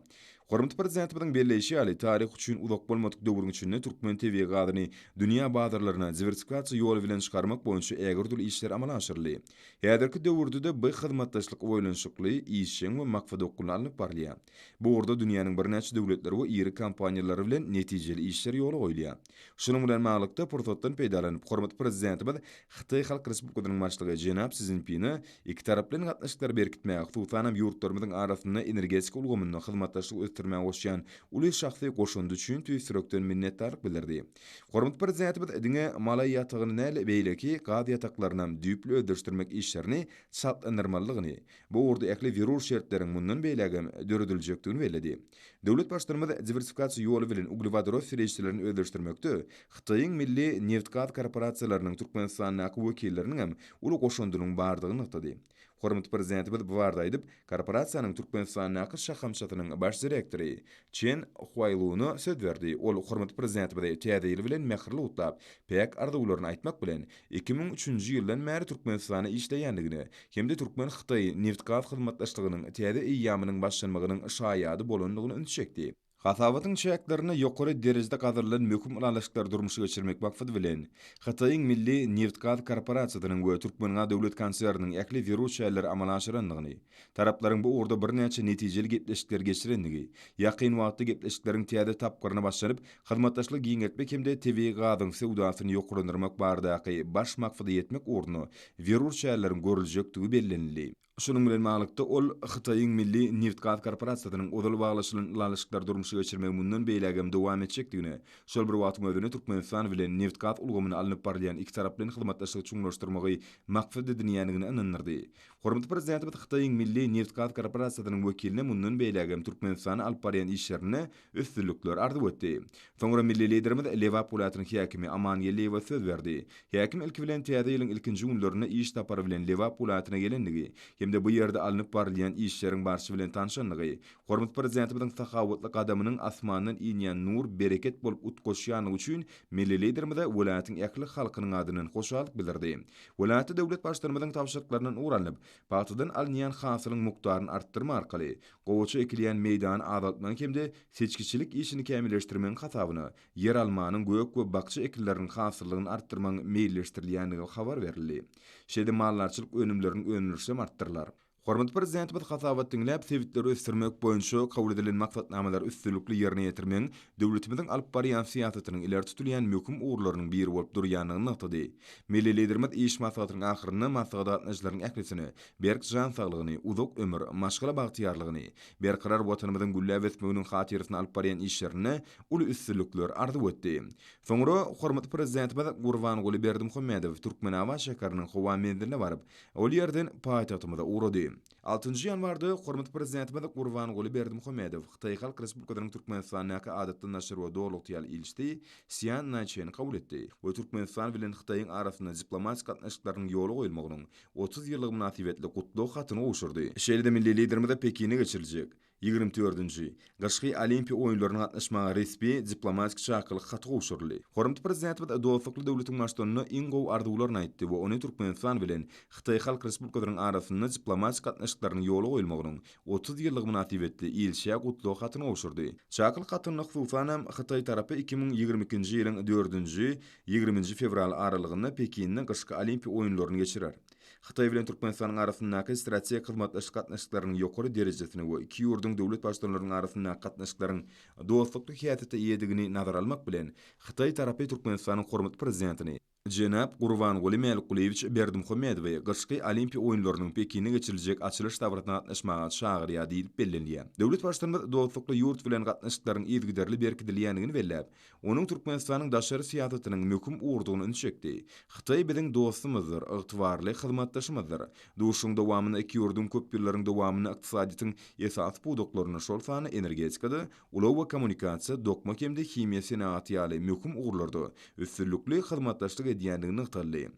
Hormatly Prezidentimiziň belleýşi ýaly, taryh üçin uzak bolmadyk döwrüň içinde türkmen tebigy gazyny dünýä bazarlaryna diwersifikasiýa ýoly bilen çykarmak boýunça ägirt uly işler amala aşyryldy. Häzirki döwürde-de bu hyzmatdaşlyk oýlanyşykly, işjeň we maksadaokgunly alnyp barylýar. Bu ugurda dünýäniň birnäçe döwletleri we iri kompaniýalary bilen netijeli işler ýola goýulýar. Şunuň bilen baglylykda, pursatdan peýdalanyp, hormatly Prezidentimiz Hytaý Halk Respublikasynyň Başlygy jenap Si Szinpine ikitaraplaýyn gatnaşyklary berkitmäge, hususan hem, ýurtlarymyzyň arasynda energetika ulgamynda hyzmatdaşlygy ösdürmäge goşýan uly şahsy goşandy üçin tüýs ýürekden minnetdarlyk bildirdi. Hormatly Prezidentimiz diňe Malaý ýatagyny däl, beýleki gaz ýataklarynam düýpli özleşdirmek işlerini çaltlandyrmalydygyny, bu ugurda ähli zerur şertleriň mundan beýlägem dörediljekdigini belledi. Döwlet Baştutanymyz diwersifikasiýa ýoly bilen uglewodorod serişdelerini özleşdirmekde Hytaýyň milli nebitgaz korporasiýalarynyň Türkmenistandaky wekilleriniň hem uly goşandynyň bardygyny nygtady. Hormatly Prezidentimiz bu barada aýdyp, korporasiýanyň Türkmenistandaky şahamçasynyň baş direktory Çen Huaýluna söz berdi. Ol hormatly Prezidentimizi Täze ýyl bilen mähirli gutlap, päk arzuwlaryny aýtmak bilen, 2003-nji ýyldan bäri Türkmenistanda işleýändigini hem-de türkmen-hytaý nebitgaz hyzmatdaşlygynyň täze eýýamynyň başlanmagynyň şaýady bolandygyna ünsi çekdi. Hasabatyň çäklerinde ýokary derejede gazyrylan möhüm ylalaşyklary durmuşa geçirmek maksady bilen, Hytaýyň Milli nebitgaz korporasiýasynyň we Türkmengaz döwlet konserniniň ähli zerur çäreleri amala aşyrandygyny, taraplaryň bu ugurda birnäçe netijeli gepleşikleri geçirendigi, ýakyn wagtda gepleşikleriň täze tapgyryna başlanyp, hyzmatdaşlygy giňeltmek hem-de tebigy gazyň söwdasyny ýokarlandyrmak baradaky baş maksada ýetmek ugrunda zerur çäreleriň görüljekdigi bellenildi. Şunuň bilen baglylykda, ol Hytaýyň Milli nebitgaz korporasiýasynyň ozal baglaşylan ylalaşyklary durmuşa geçirmegi mundan beýlägem dowam etjekdigine, şol bir wagtyň özünde Türkmenistan bilen nebitgaz ulgamynda alnyp barylýan ikitaraplaýyn hyzmatdaşlygy çuňlaşdyrmagy maksat edinýändigine ynandyrdy. Hormatly Prezidentimiz Hytaýyň Milli nebitgaz korporasiýasynyň wekiline mundan beýlägem Türkmenistanda alyp barýan işlerinde üstünlikler arzuw etdi. Soňra milli Liderimiz Lebap welaýatynyň häkimi Aman Geldiýewe söz berdi. Häkim ilki bilen täze ýylyň ilkinji günlerinde iş sapary bilen Lebap welaýatyna gelendigi hem-de bu ýerde alnyp barylýan işleriň barşy bilen tanşandygy, hormatly Prezidentimiziň sahawatly gadamynyň asmandan inýän nur, bereket bolup utgaşýandygy üçin milli Liderimize welaýatyň ähli halkynyň adyndan hoşallyk bildirdi. Welaýatda döwlet Baştutanymyzyň tabşyryklaryndan ugur alnyp, pagtadan alynýan hasylyň mukdaryny artdyrmak arkaly, gowaça ekilýän meýdany azaltmagyň hem-de seçgiçilik işini kämilleşdirmegiň hasabyna ýeralmanyň, gök we bakja ekinleriniň hasyllygyny artdyrmagyň meýilleşdirilýändigi habar berildi. Şeýle maldarçylyk önümleriniň öndürilişi hem artdyrylar. Hormatly Prezidentimiz hasabat diňläp, sebitleri ösdürmek boýunça kabul edilen maksatnamalary üstünlikli ýerine ýetirmegiň döwletimiziň alyp barýan syýasatynyň ileri tutulýan möhüm ugurlarynyň biri bolup durýandygyny nygtady. Milli Liderimiz iş maslahatynyň ahyrynda maslahata gatnaşyjylaryň ählisine berk jan saglygyny, uzak ömür, maşgala bagtyýarlygyny, berkarar Watanymyzyň gülläp ösmeginiň hatyrasyna alyp barýan işlerinde uly üstünlikler arzuw etdi. Soňra hormatly Prezidentimiz Gurbanguly Berdimuhamedow Türkmenabat şäheriniň howa menziline baryp, ol ýerden paýtagtymyza ugrady. Altynjy ýanwarda hormatly Prezidentimiz Gurbanguly Berdimuhamedow Hytaý Halk Respublikasynyň Türkmenistandaky Adatdan daşary we Doly ygtyýarly ilçisi Sýan Naýçeni kabul etdi we Türkmenistan bilen Hytaýyň arasynda diplomatik gatnaşyklarynyň ýola goýulmagynyň 30 ýyllygy mynasybetli gutlag hatyny gowşurdy. Şeýle-de milli Liderimize Pekinde geçiriljek Ýigrimi dördünji Gyşky Olimpiýa oýunlaryna gatnaşmaga resmi diplomatik çakylyk haty gowşuryldy. Hormatly Prezidentimiz dostlukly döwletiň Baştutanyna iň gowy arzuwlaryny aýtdy we ony Türkmenistan bilen Hytaý Halk Respublikasynyň arasynda diplomatik gatnaşyklarynyň ýola goýulmagynyň 30 ýyllygy mynasybetli ilçä gutlag hatyny gowşurdy. Çakylyk hatynda hususan hem, Hytaý tarapy 2022-nji ýylyň dördünji, ýigriminji fewral aralygynda Pekinde Gyşky Olimpiýa oýunlaryny geçirer. Hytaý bilen Türkmenistanyň arasyndaky strategik hyzmatdaşlyk gatnaşyklarynyň ýokary derejesini we iki ýurduň döwlet Baştutanlarynyň arasyndaky gatnaşyklaryň dostlukly häsiýete eýedigini nazara almak bilen, hytaý tarapy Türkmenistanyň hormatly Prezidentini. Jenap Gurbanguly Mälikgulyýewiç Berdimuhamedowy gyşky Olimpiýa oýunlarynyň Pekinde geçiriljek açylyş dabarasyna gatnaşmaga çagyrýar diýlip bellenilýär. Döwlet Baştutanymyz dostlukly ýurt bilen gatnaşyklaryň yzygiderli berkidilýändigini belläp, onuň Türkmenistanyň daşary syýasatynyň möhüm ugurdygyna üns çekdi. Hytaý biziň dostumyzdyr, ygtybarly hyzmatdaşymyzdyr. Duşuşygyň dowamynda iki ýurduň köp ýyllaryň dowamynda ykdysadyýetiň esasy pudaklarynda, şol sanda energetikada, Ulag we kommunikasiýa, dokma hem-de himiýa senagaty ýaly möhüm ugurlarda üstünlikli hyzmatdaşlyk edýändigi nygtaldy.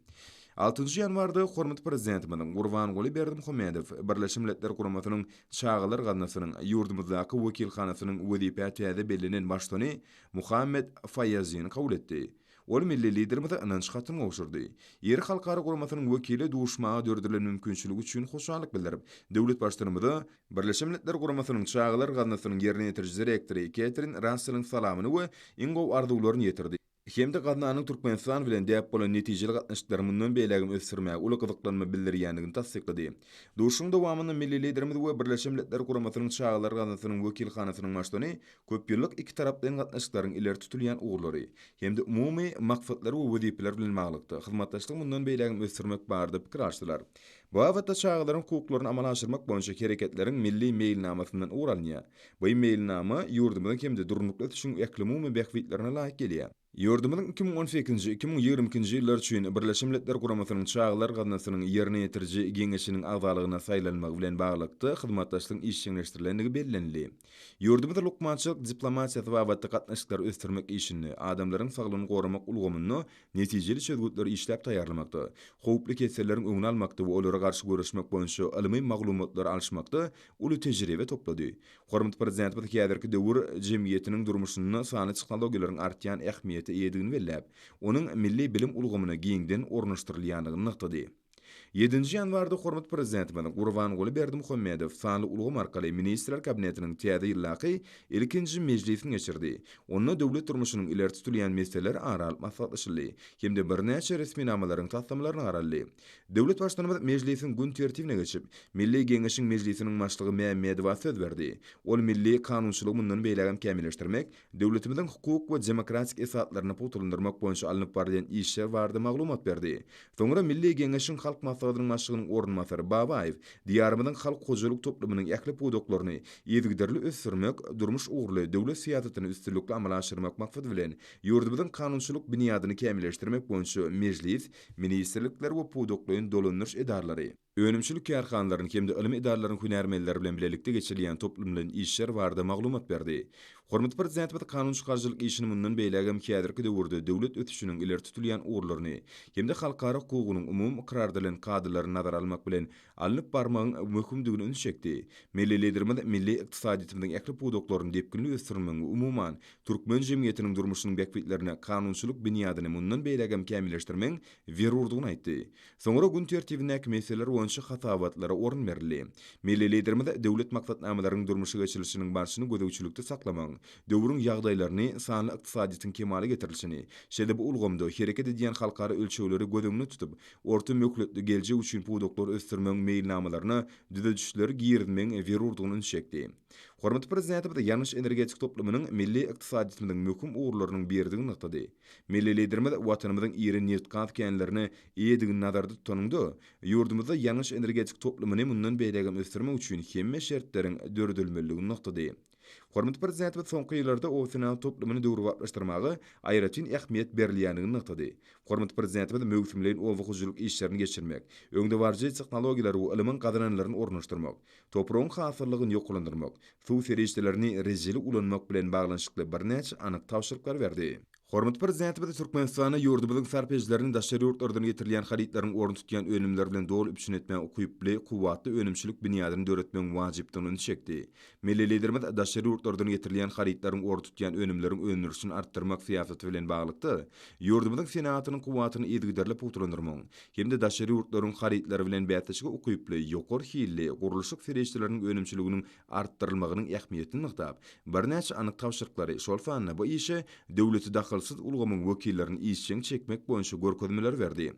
Altynjy ýanwarda hormatly Prezidentimiziň Gurbanguly Berdimuhamedow Birleşen Milletler Guramasynyň Çagalar gaznasynyň ýurdumyzdaky wekilhanasynyň wezipä täze bellenen baştutany Muhammed Faýýazini kabul etdi. Ol milli Liderimize ynanç hatyny gowşurdy. Iri halkara guramasynyň wekili duşmaga döredilen mümkinçilik üçin hoşallyk bildirip, döwlet Baştutanymyza Birleşen Milletler Guramasynyň Çagalar gaznasynyň ýerine ýetiriji direktory Ketrin Rasseliň salamyny we iň gowy arzuwlaryny ýetirdi hem-de gaznanyň Türkmenistan bilen däp bolan netijeli gatnaşyklary mundan beýlägem ösdürmäge uly gyzyklanma bildirýändigini tassyklady. Duşuşygyň dowamynda milli Liderimiz we Birleşen Milletler Guramasynyň Çagalar gaznasynyň wekilhanasynyň baştutany köpýyllyk ikitaraplaýyn gatnaşyklaryň ileri tutulýan ugurlary hem-de umumy maksatlar we wezipeler bilen baglylykda, hyzmatdaşlygy mundan beýlägem ösdürmek barada pikir alşdylar. Bu babatda çagalaryň hukuklaryny amala aşyrmak boýunça Hereketleriň milli meýilnamasyndan ugur alynýar. Bu meýilnama ýurdumyzyň hem-de durnukly ösüşiň ählumumy bähbitlerine laýyk gelýär. Ýurdumyzyň 2018-nji, 2022-nji ýyllar üçin Birleşen Milletler Guramasynyň Çagalar gaznasynyň Ýerine ýetiriji Geňeşiniň agzalygyna saýlanmagy bilen baglylykda hyzmatdaşlygyň işjeňleşdirilendigi bellenildi. Ýurdumyz lukmançylyk diplomatiýasy babatda gatnaşyklary ösdürmek işinde, adamlaryň saglygyny goramak ulgamynda netijeli çözgütleri işläp taýýarlamakda, howply keselleriň öňüni almakda we olara garşy göreşmek boýunça ylmy maglumatlary alyşmakda uly tejribe toplady. Hormatly Prezidentimiz häzirki döwür jemgyýetiniň durmuşynda sanly tehnologiýalaryň artýan ähmiýete eýedigini belläp, onuň milli bilim ulgamyna giňden ornaşdyrylýandygyny nygtady. Ýedinji ýanwarda hormatly Prezidentimiz Gurbanguly Berdimuhamedow sanly ulgam arkaly Ministrler Kabinetiniň täze ýyldaky ilkinji mejlisini geçirdi. Onda döwlet durmuşynyň ileri tutulýan meseleleri ara alyp maslahatlaşyldy hem-de birnäçe resminamalaryň taslamalaryna garaldy. Döwlet Baştutanymyz mejlisiň gün tertibine geçip, Milli Geňeşiň Mejlisiniň Başlygy Mämmedowa söz berdi. Ol milli kanunçylygy mundan beýlägem kämilleşdirmek, döwletimiziň hukuk we demokratik esaslaryny pugtalandyrmak boýunça alnyp barylýan işler barada maglumat berdi. Soňra Milli Geňeşiň Halk Maslahatynyň Başlygynyň orunbasary Babaýew Diýarymyzyň halk hojalyk toplumynyň ähli pudaklaryny yzygiderli ösdürmek, durmuş ugurly döwlet syýasatyny üstünlikli amala aşyrmak maksady bilen, ýurdumyzyň kanunçylyk binýadyny kämilleşdirmek boýunça Mejlis, ministrlikler we pudaklaýyn dolandyryş edaralary, önümçilik kärhanalarynyň hem-de ylym edaralarynyň hünärmenleri bilen bilelikde geçirilýän toplumlaýyn işler barada maglumat berdi. Hormatly Prezidentimiz kanun çykaryjylyk işini mundan beýlägem häzirki döwürde döwlet ösüşiniň ileri tutulýan ugurlaryny hem-de halkara hukugynyň umumy ykrar edilen kadalaryny nazara almak bilen alnyp barmagyň möhümdigine üns çekdi. Milli Liderimiz milli ykdysadyýetimiziň ähli pudaklaryny depginli ösdürmegiň we umuman, türkmen jemgyýetiniň durmuşynyň bähbitlerine kanunçylyk binýadyny mundan beýlägem kämilleşdirmegiň zerurdygyny aýtdy. Soňra gün tertibindäki meseleler boýunça hasabatlara orun berildi. Milli Liderimiz döwlet maksatnamalarynyň durmuşa geçirilişiniň barşyny gözegçilikde saklamagyň, döwrüň ýagdaýlaryny, sanly ykdysadyýetiň kemala getirilişini, şeýle-de bu ulgamda hereket edýän halkara ölçegleri göz öňünde tutup, orta möhletli geljek üçin pudaklary ösdürmegiň meýilnamalaryna düzedişleri girizmegiň zerurdygyna üns çekdi. Hormatly Prezidentimiz ýangyç-energetika toplumynyň milli ykdysadyýetimiziň möhüm ugurlarynyň biridigini nygtady. Milli Liderimiz Watanymyzyň iri nebitgaz känlerine eýedigini nazarda tutanyňda, ýurdumyzda ýangyç-energetika toplumyny mundan beýlägem ösdürmek üçin hemme şertleriň döredilmelidigini nygtady. Hormatly Prezidentimiz soňky ýyllarda oba-senagat toplumyny döwrebaplaşdyrmaga aýratyn ähmiýet berilýändigini nygtady. Hormatly Prezidentimiz möwsümleýin oba hojalyk işlerini geçirmek, öňdebaryjy tehnologiýalary we ylmyň gazananlaryny ornaşdyrmak, topragyň hasyllylygyny ýokarlandyrmak, suw serişdelerini rejeli ulanmak bilen baglanyşykly birnäçe anyk tabşyryklary berdi. Hormatly Prezidentimiz Türkmenistanda ýurdumyzyň sarp edijilerini daşary ýurtlardan getirilýän harytlaryň ornuny tutýan önümler bilen doly üpjün etmäge ukyply, kuwwatly önümçilik binýadyny döretmegiň wajypdygyna ünsi çekdi. Milli Liderimiz daşary ýurtlardan getirilýän harytlaryň ornuny tutýan önümleriň öndürilişini artdyrmak syýasaty bilen baglylykda, ýurdumyzyň senagatynyň kuwwatyny yzygiderli pugtalandyrmagyň hem-de daşary ýurtlaryň harytlary bilen bäsleşige ukyply, ýokary hilli gurluşyk serişdeleriniň önümçiliginiň artdyrylmagynyň ähmiýetini nygtap, birnäçe anyk tabşyryklary, şol sanda bu işe döwlete dahylsyz ulgamyň wekillerini işjeň çekmek boýunça görkezmeleri berdi.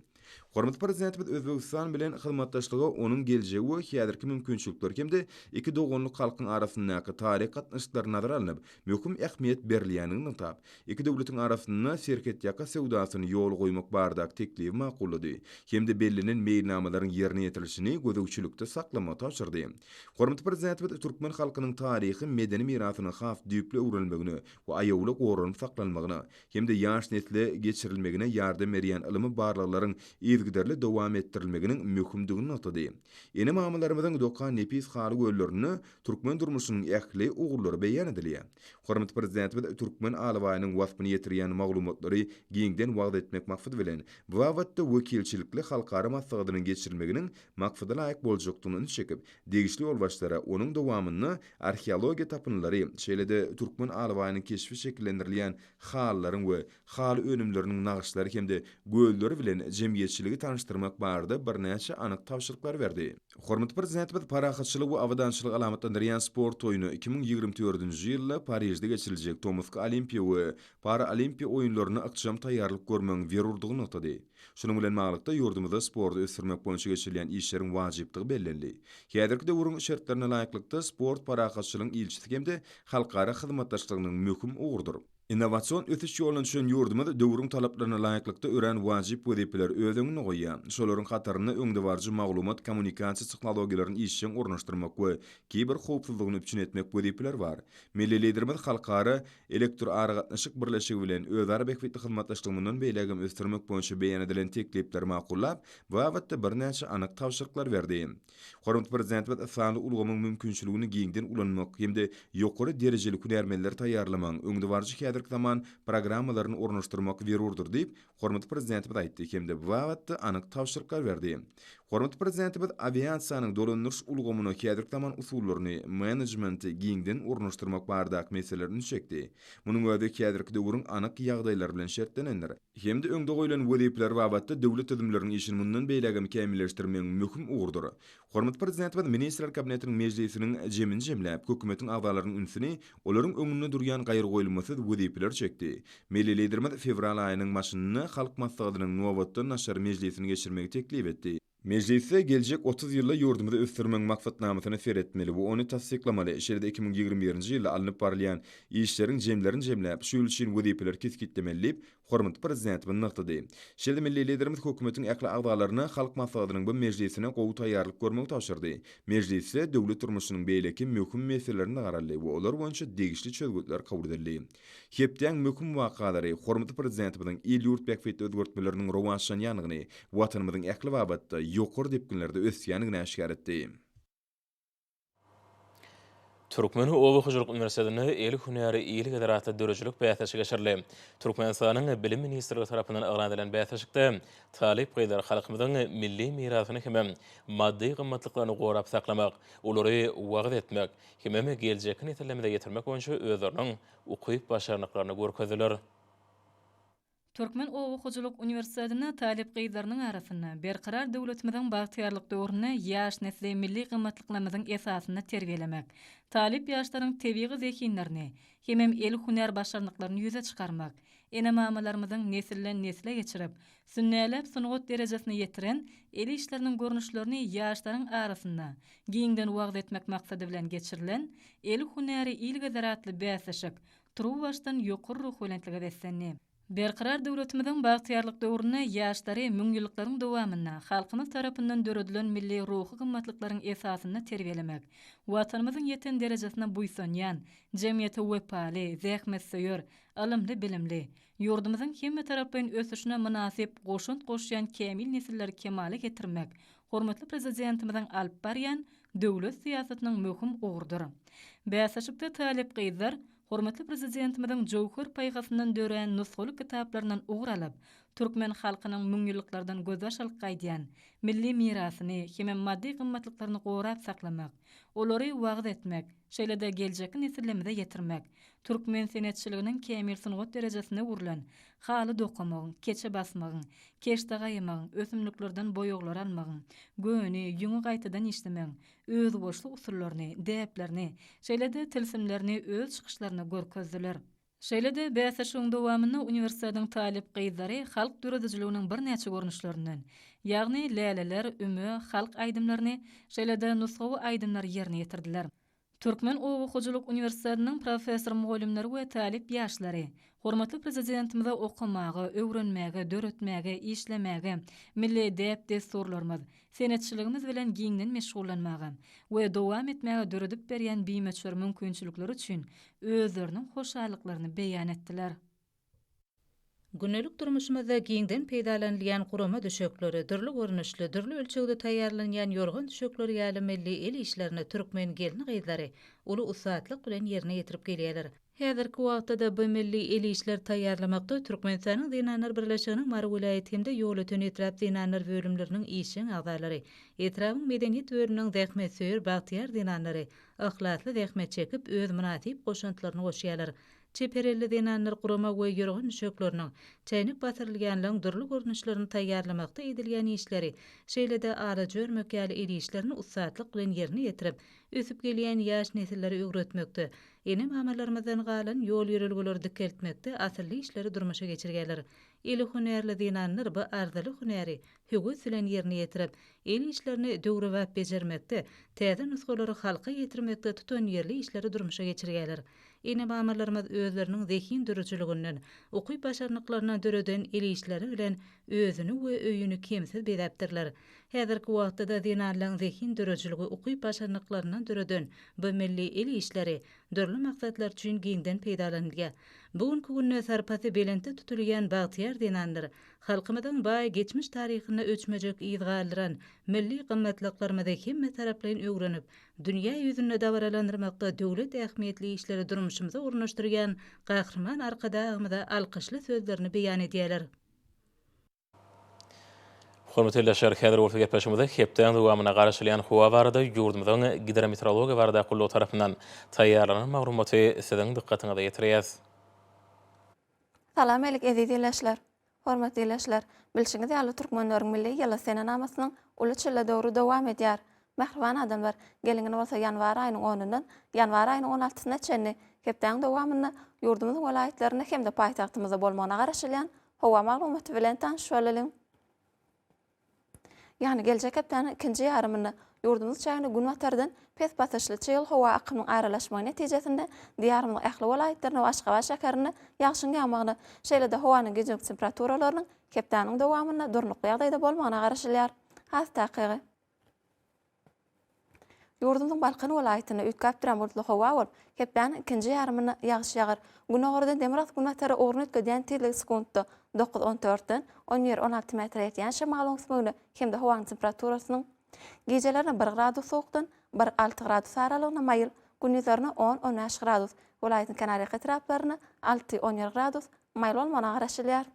Hormatly Prezidentimiz Özbegistan bilen hyzmatdaşlyga onuň geljegi we häzirki mümkinçilikleri hem-de iki doganlyk halkyň arasyndaky taryhy gatnaşyklar nazara alnyp, möhüm ähmiýet berilýändigini nygtap, iki döwletiň arasynda serhetýaka söwdasyny ýola goýmak baradaky teklibi makullady hem-de bellenen meýilnamalaryň ýerine ýetirilişini gözegçilikde saklamagy tabşyrdy. Hormatly Prezidentimiz türkmen halkynyň taryhy, medeni mirasynyň has düýpli öwrenilmegine we aýawly goranyp saklanmagyna hem-de ýaş nesle geçirilmegine ýardam berýän ylmy barlaglaryň yzygiderli dowam etdirilmeginiň möhümdigini nygtady. Ene-mamalarymyzyň dokan nepis haly göllerinde türkmen durmuşynyň ähli ugurlary beýan edilýär. Hormatly Prezidentimiz türkmen alabaýynyň waspyny ýetirýän maglumatlary giňden wagyz etmek maksady bilen, bu babatda wekilçilikli halkara maslahatynyň geçirilmeginiň maksada laýyk boljakdygyna üns çekip, degişli ýolbaşçylara onuň dowamynda arheologiýa tapyndylary, şeýle-de türkmen alabaýynyň keşbi şekillendirilýän halylaryň we haly önümleriniň nagyşlary hem-de gölleri bilen jemgyýetçiligi tanyşdyrmak barada birnäçe anyk tabşyryklary berdi. Hormatly Prezidentimiz parahatçylygy we abadançylygy alamatlandyrýan sport oýny 2024-nji ýylda Parižde geçiriljek tomusky Olimpiýa we Paraolimpiýa oýunlaryna ykjam taýýarlyk görmegiň zerurdygyny nygtady. Şunuň bilen baglylykda, ýurdumyzda sporty ösdürmek boýunça geçirilýän işleriň wajypdygy bellendi. Häzirki döwrüň şertlerine laýyklykda, sport parahatçylygyň ilçisi hem-de halkara hyzmatdaşlygynyň möhüm ugrudyr. Innowasion ösüş ýoluna düşen ýurdumyz döwrüň talaplaryna laýyklykda örän wajyp wezipeleri öz öňünde goýýar. Şolaryň hatarynda öňdebaryjy maglumat-kommunikasiýa tehnologiýalaryny işjeň ornaşdyrmak we kiber howpsuzlygyny üpjün etmek wezipeleri bar. Milli Liderimiz halkara Elektroaragatnaşyk birleşigi bilen özara bähbitli hyzmatdaşlygy mundan beýlägem ösdürmek boýunça beýan edilen teklipleri makullap, bu babatda birnäçe anyk tabşyryklary berdi. Hormatly Prezidentimiz sanly ulgamyň mümkinçiligini giňden ulanmak hem-de ýokary derejeli hünärmenleri taýýarlamagyň öňdebaryjy häzirki zaman programmalaryny ornaşdyrmak zerurdyr diýip, Hormatly Prezidentimiz aýtdy hem-de bu babatda anyk tabşyryklar berdi. Hormatly Prezidentimiz awiasiýanyň dolandyryş ulgamyna häzirki zaman usullaryny, menejmenti giňden ornaşdyrmak baradaky meselelere üns çekdi. Munuň özi häzirki döwrüň anyk ýagdaýlary bilen şertlenendir. Hem-de öňde goýlan wezipeler babatda döwlet düzümleriniň işini mundan beýlägem kämilleşdirmegiň möhüm ugrudyr. Hormatly Prezidentimiz Ministrler Kabinetiniň mejlisiniň jemini jemläp, Hökümetiň agzalarynyň ünsüni olaryň öňünde durýan gaýragoýulmasyz wezipeler çekdi. Milli Liderimiz fewral aýynyň başynda Halk Maslahatynyň nobatdan daşary mejlisini geçirmegi teklip etdi. Mejlisde geljek 30 ýylda ýurdumyzy ösdürmegiň maksatnamasyna seretmeli we ony tassyklamaly, şeýle-de 2021-nji ýylda alnyp barylýan işleriň jemlerini jemläp, şu ýyl üçin wezipeleri kesgitlemeli diýip, Hormatly Prezidentimiz nygtady. Şeýle-de milli Liderimiz Hökümetiň ähli agzalaryna Halk Maslahatynyň bu mejlisine gowy taýýarlyk görmegi tabşyrdy. Mejlisde döwlet durmuşynyň beýleki möhüm meselelerine garaldy we olar boýunça degişli çözgütler kabul edildi. Hepdäň möhüm wakalary hormatly Prezidentimiziň il-ýurt bähbitli özgertmeleriniň rowaçlanýandygyny, Watanymyzyň ähli babatda ýokary depginlerde ösýändigini äşgär etdi. Türkmen oba hojalyk uniwersitetinde El hünäri il gezer atly döredijilik bäsleşigi geçirildi. Türkmenistanyň Bilim ministrligi tarapyndan yglan edilen bäsleşikde talyp gyzlar halkymyzyň milli mirasyny hemem maddy gymmatlyklaryny gorap saklamak, olary wagyz etmek hemem geljekki nesillerimize ýetirmek boýunça özleriniň ukyp-başarnyklaryny görkezdiler. Türkmen oba hojalyk uniwersitetinde talyp gyzlarynyň arasynda Berkarar döwletimiziň bagtyýarlyk döwründe ýaş nesli milli gymmatlyklarymyzyň esasynda terbiýelemek, talyp ýaşlaryň tebigy zehinlerini hemem el hünär başarnyklaryny ýüze çykarmak, ene-mamalarymyzyň nesilden-nesle geçirip, sünnäläp sungat derejesine ýetiren el işleriniň görnüşlerini ýaşlaryň arasynda giňden wagyz etmek maksady bilen geçirilen El hünäri il gezer atly bäsleşik turuwbaşdan ýokary ruhubelentlige beslendi. Berkarar döwletimiziň bagtyýarlyk döwründe ýaşlary müňýyllyklaryň dowamynda halkymyz tarapyndan döredilen milli ruhy gymmatlyklaryň esasynda terbiýelemek, Watanymyzyň ýeten derejesine buýsanýan, jemgyýete wepaly, zähmetsöýer, ylymly-bilimli, ýurdumyzyň hemmetaraplaýyn ösüşine mynasyp goşant goşýan kämil nesilleri kemala getirmek hormatly Prezidentimiziň alyp barýan döwlet syýasatynyň möhüm ugrudyr. Bäsleşikde talyp gyzlar hormatly Prezidentimiziň jöwher paýhasyndan dörän nusgalyk kitaplaryndan ugur alyp, türkmen halkynyň müňýyllyklardan gözbaş alyp gaýdýan milli mirasyny hemem maddy gymmatlyklaryny gorap saklamak, olary wagyz etmek, şeýle-de geljekki nesillerimize ýetirmek, türkmen senetçiliginiň kämil sungat derejesinde gurlan haly dokamagyň, keçe basmagyň, keşde gaýamagyň, ösümliklerden boýaglary almagyň, göni, ýüňi gaýtadan işlemegiň özboluşly usullaryny, däplerini, şeýle-de tilsimlerini öz çykyşlarynda görkezdiler. Şeýle-de, bäsleşigiň dowamynda uniwersitetiň talyp gyzlary halk döredijiliginiň birnäçe görnüşlerinden, ýagny läleler, üme, halk aýdymlaryny, şeýle-de nusgawy aýdymlary ýerine ýetirdiler. Türkmen oba hojalyk uniwersitetiniň professor-mugallymlary we talyp ýaşlary hormatly Prezidentimize okamaga, öwrenmäge, döretmäge, işlemäge, milli däp-dessurlarymyz, senetçiligimiz bilen giňden meşgullanmaga we dowam etmäge döredip berýän bimöçber mümkinçilikleri üçin özleriniň hoşallyklaryny beýan etdiler. Gündelik durmuşymyzda giňden peýdalanylýan gurama düşekleri, dürli görnüşli, dürli ölçegde taýýarlanýan ýorgan düşekleri ýaly milli el işlerini türkmen gelin-gyzlary uly ussatlyk bilen ýerine ýetirip gelýärler. Häzirki wagtda-da bu milli el işleri taýýarlamakda Türkmenistanyň Zenanlar birleşiginiň Mary welaýat hem-de Ýolöten etrap zenanlar bölümleriniň işjeň agzalary, etrabyň medeniýet bölüminiň zähmetsöýer bagtyýar zenanlary yhlasly zähmet çekip, öz mynasyp goşantlaryny goşýarlar. Çeper elli zenanlar gurama we ýorgan düşekleriniň, çäýnek basyrylýanlaryň dürli görnüşlerini taýýarlamakda edilýän işleri, şeýle-de alaja örmek ýaly el işlerini ussatlyk bilen ýerine ýetirip, ösüp gelýän ýaş nesilleri öwretmekde, Ene-mamalarymyzdan galan ýol-ýörelgeleri dikeltmekde asylly işleri durmuşa geçirýärler. Eli hünärli zenanlar bu arzyly hünäri höwes bilen ýerine ýetirip, el işlerini döwrebap bejermekde, täze nusgalary halka ýetirmekde tutanýerli işleri durmuşa geçirýärler. Ene-mamalarymyz özleriniň zehin dörüjiliginden, ukyp-başarnyklaryndan döreden el işleri bilen özüni we öýüni kemsiz bezäpdirler. Häzirki wagtda-da zenanlaryň zehin döredijiligi ukyp-başarnyklaryndan döreden bu milli el işleri dürli maksatlar üçin giňden peýdalanylýar. Bu günki günde sarpasy belentde tutulýan bagtyýar zenanlar halkymyzyň baý geçmiş taryhynda öçmejek yz galdyran milli gymmatlyklarymyzy hemmetaraplaýyn öwrenip, dünýä ýüzünde dabaralandyrmakda döwlet ähmiýetli işleri durmuşymyza ornaşdyrýan Gahryman Arkadagymyza alkyşly sözlerini beýan edýärler. Hormatly ildeşler, häzir bolsa gepleşigimizde hepdäň dowamynda garaşylýan howa barada ýurdumyzyň Gidrometeorologiýa baradaky gullugy tarapyndan taýýarlanan maglumaty siziň dykgatyňyza ýetirýäs. Salam alik eziz ildeşler! Hormatly ildeşler, bilşiňiz ýaly türkmenleriň milli ýyly senenamasynyň uly çille döwri dowam edýär. Mähriban adamlar, geliň indi bolsa ýanwar aýynyň onundan ýanwar aýynyň on altysyna çenli hepdäň dowamynda ýurdumyzyň welaýatlarynda hem-de paýtagtymyzda bolmagyna garaşylýan Howa maglumaty bilen tanyş bolalyň. Ýagny geljek hepdäniň ikinji ýarymynda ýurdumyz çägine günbatardan pes basyşly çygly howa akymynyň aralaşmagy netijesinde Diýarymyzyň ähli welaýatlarynda we Aşgabat şäherinde ýagşyň ýagmagyna, şeýle-de howanyň gijeki temperaturalarynyň hepdäniň dowamynda durnukly ýagdaýda bolmagyna garaşylýar. Has takygy. Ýurdumyzyň Balkan welaýatynda üýtgäp duran bulutly howa bolup, hepdäniň ikinji ýarymynda ýagyş ýagar. Günogardan demirgazyk-günbatara ugruny üýtgedýän tizligi sekuntda dokuz, on dörtden on bir, 16 metre ýetýän şemalyň ösmegine hem-de howanyň temperaturasynyň gijelerine bir gradus sowukdan bir, alty gradus aralygynda maýyl, gündizlerine on, on bäş gradus, welaýatyň kenarýaka etraplarynda alty, on bir gradus maýyl bolmagyna garaşylýar.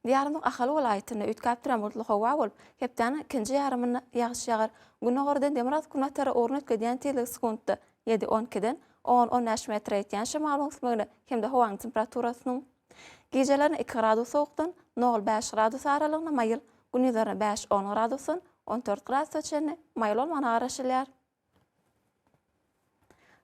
Diýarymyzyň Ahal welaýatynda üýtgäp duran bulutly howa bolup, hepdäniň ikinji ýarymynda ýagyş ýagar. Gündogardan demirgazyk-günbatara ugruny üýtgedýän tizligi sekuntda ýedi, on ikiden on, on bäş metre ýetýän şemalyň ösmegine hem-de howanyň temperaturasynyň gijelerine iki gradus sowukdan nol, bäş gradus aralygynda maýyl, gündizlerine bäş, on gradusdan on dört gradusa çenli maýyl bolmagyna garaşylýar.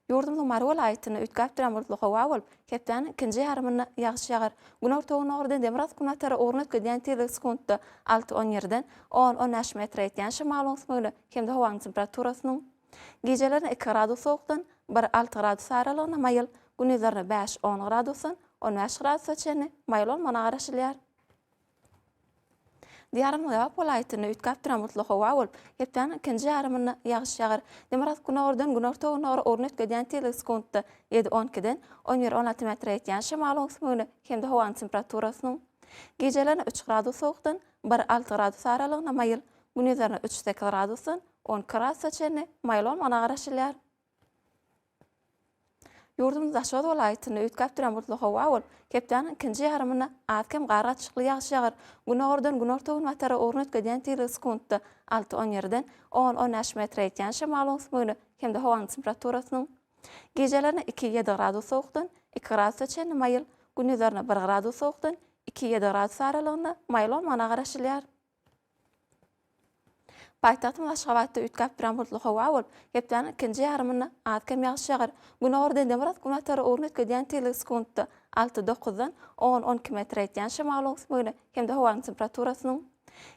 Ýurdumyzyň Mary welaýatynda üýtgäp duran bulutly howa bolup, hepdäniň ikinji ýarymynda ýagyş ýagar. Günorta-gündogardan demirgazyk-günbatara ugruny üýtgedýän tizligi sekuntda alty, on ýerden on, on bäş metre ýetýän şemalyň ösmegine hem-de howanyň temperaturasynyň gijelerine iki gradus sowukdan bir, alty gradus aralygynda maýyl, gündizlerine bäş, on gradusdan on bäş gradusa çenli maýyl bolmagyna garaşylýar. Diýarymyzyň Lebap welaýatynda üýtgäp duran bulutly howa bolup, hepdäniň ikinji ýarymynda ýagyş ýagar. Demirgazyk-günordan günorta-gündogar ugruny üýtgedýän tizligi sekuntda ýedi, on ikiden on bir, 16 metre ýetýän şemalyň ösmegine hem-de howanyň temperaturasynyň gijelerine üç gradus sowukdan bir, alty gradus aralygynda maýyl, gündizlerine üç, sekiz gradusdan 12 gradusa çenli maýyl bolmagyna garaşylýar. Ýurdumyzyň Daşoguz welaýatynda üýtgäp duran bulutly howa bolup, hepdäniň ikinji ýarymynda az-kem gar gatyşykly ýagyş ýagar. Günordan günorta-günbatara ugruny üýtgedýän tizligi sekuntda alty, on ýerden on, on bäş metre ýetýän şemalyň ösmegine hem-de howanyň temperaturasynyň gijelerine iki, ýedi gradus sowukdan iki gradusa çenli maýyl, gündizlerine bir gradus sowukdan iki, ýedi gradus aralygynda maýyl bolmagyna garaşylýar. Paýtagtymyz Aşgabatda üýtgäp duran bulutly howa bolup, hepdäniň ikinji ýarymynda az-kem ýagyş ýagar. Günordan demirgazyk günbatara ugruny üýtgedýän tizligi sekuntda alty, dokuzdan on, 12 metre ýetýän şemalyň öwüsmegine hem-de howanyň temperaturasynyň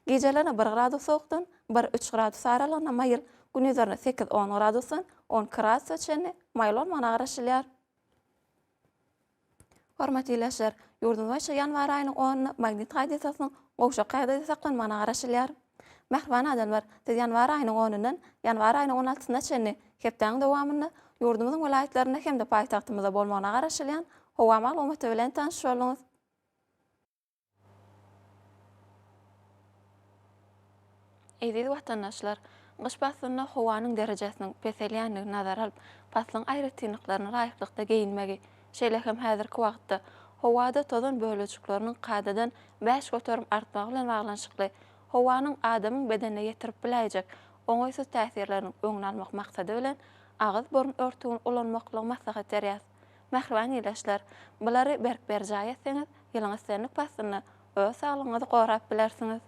gijelerine bir gradus sowukdan bir, üç gradus aralygynda maýyl, gündizlerine sekiz, on gradusdan 12 gradusa çenli maýyl bolmagyna garaşylýar. Hormatly ildeşler, ýurdumyz boýunça ýanwar aýynyň onunda magnit hadysasynyň gowşak ýagdaýda saklanmagyna garaşylýar. Mähriban adamlar, siz ýanwar aýynyň onundan ýanwar aýynyň on altysyna çenli hepdäniň dowamynda ýurdumyzyň welaýatlarynda hem-de paýtagtymyzda bolmagyna garaşylýan howa maglumaty bilen tanyş bolduňyz. Eziz watandaşlar! Gyş paslynda howanyň derejesiniň peselýändigini nazara alyp, paslyň aýratynlyklaryna laýyklykda geýinmegi, şeýle hem häzirki wagtda howada tozan bölejikleriniň kadadan 5% artmagy bilen baglanyşykly howanyň adamyň bedenine ýetirip biläýjek oňaýsyz täsirleriniň öňüni almak maksady bilen, agyz-burun örtügini ulanmaklygy maslahat berýäris. Mähriban ildeşler, bulary berk berjaý etseňiz, ýylyň islendik paslynda öz saglygyňyzy gorap bilersiňiz.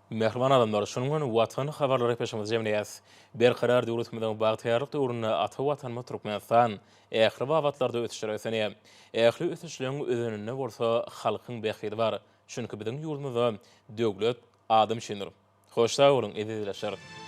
Mähriban adamlar, şunuň bilen Watan habarlary gepleşigimizi jemleýäris. Berkarar döwletimiziň bagtyýarlyk döwründe ata Watanymyz Türkmenistan ähli babatlarda ösüşlere ösenýär. Ähli ösüşleň özeninde bolsa halkyň bähbidi bar. Çünki biziň ýurdumyzda döwlet adam üçindir. Hoş sag boluň eziz ildeşler!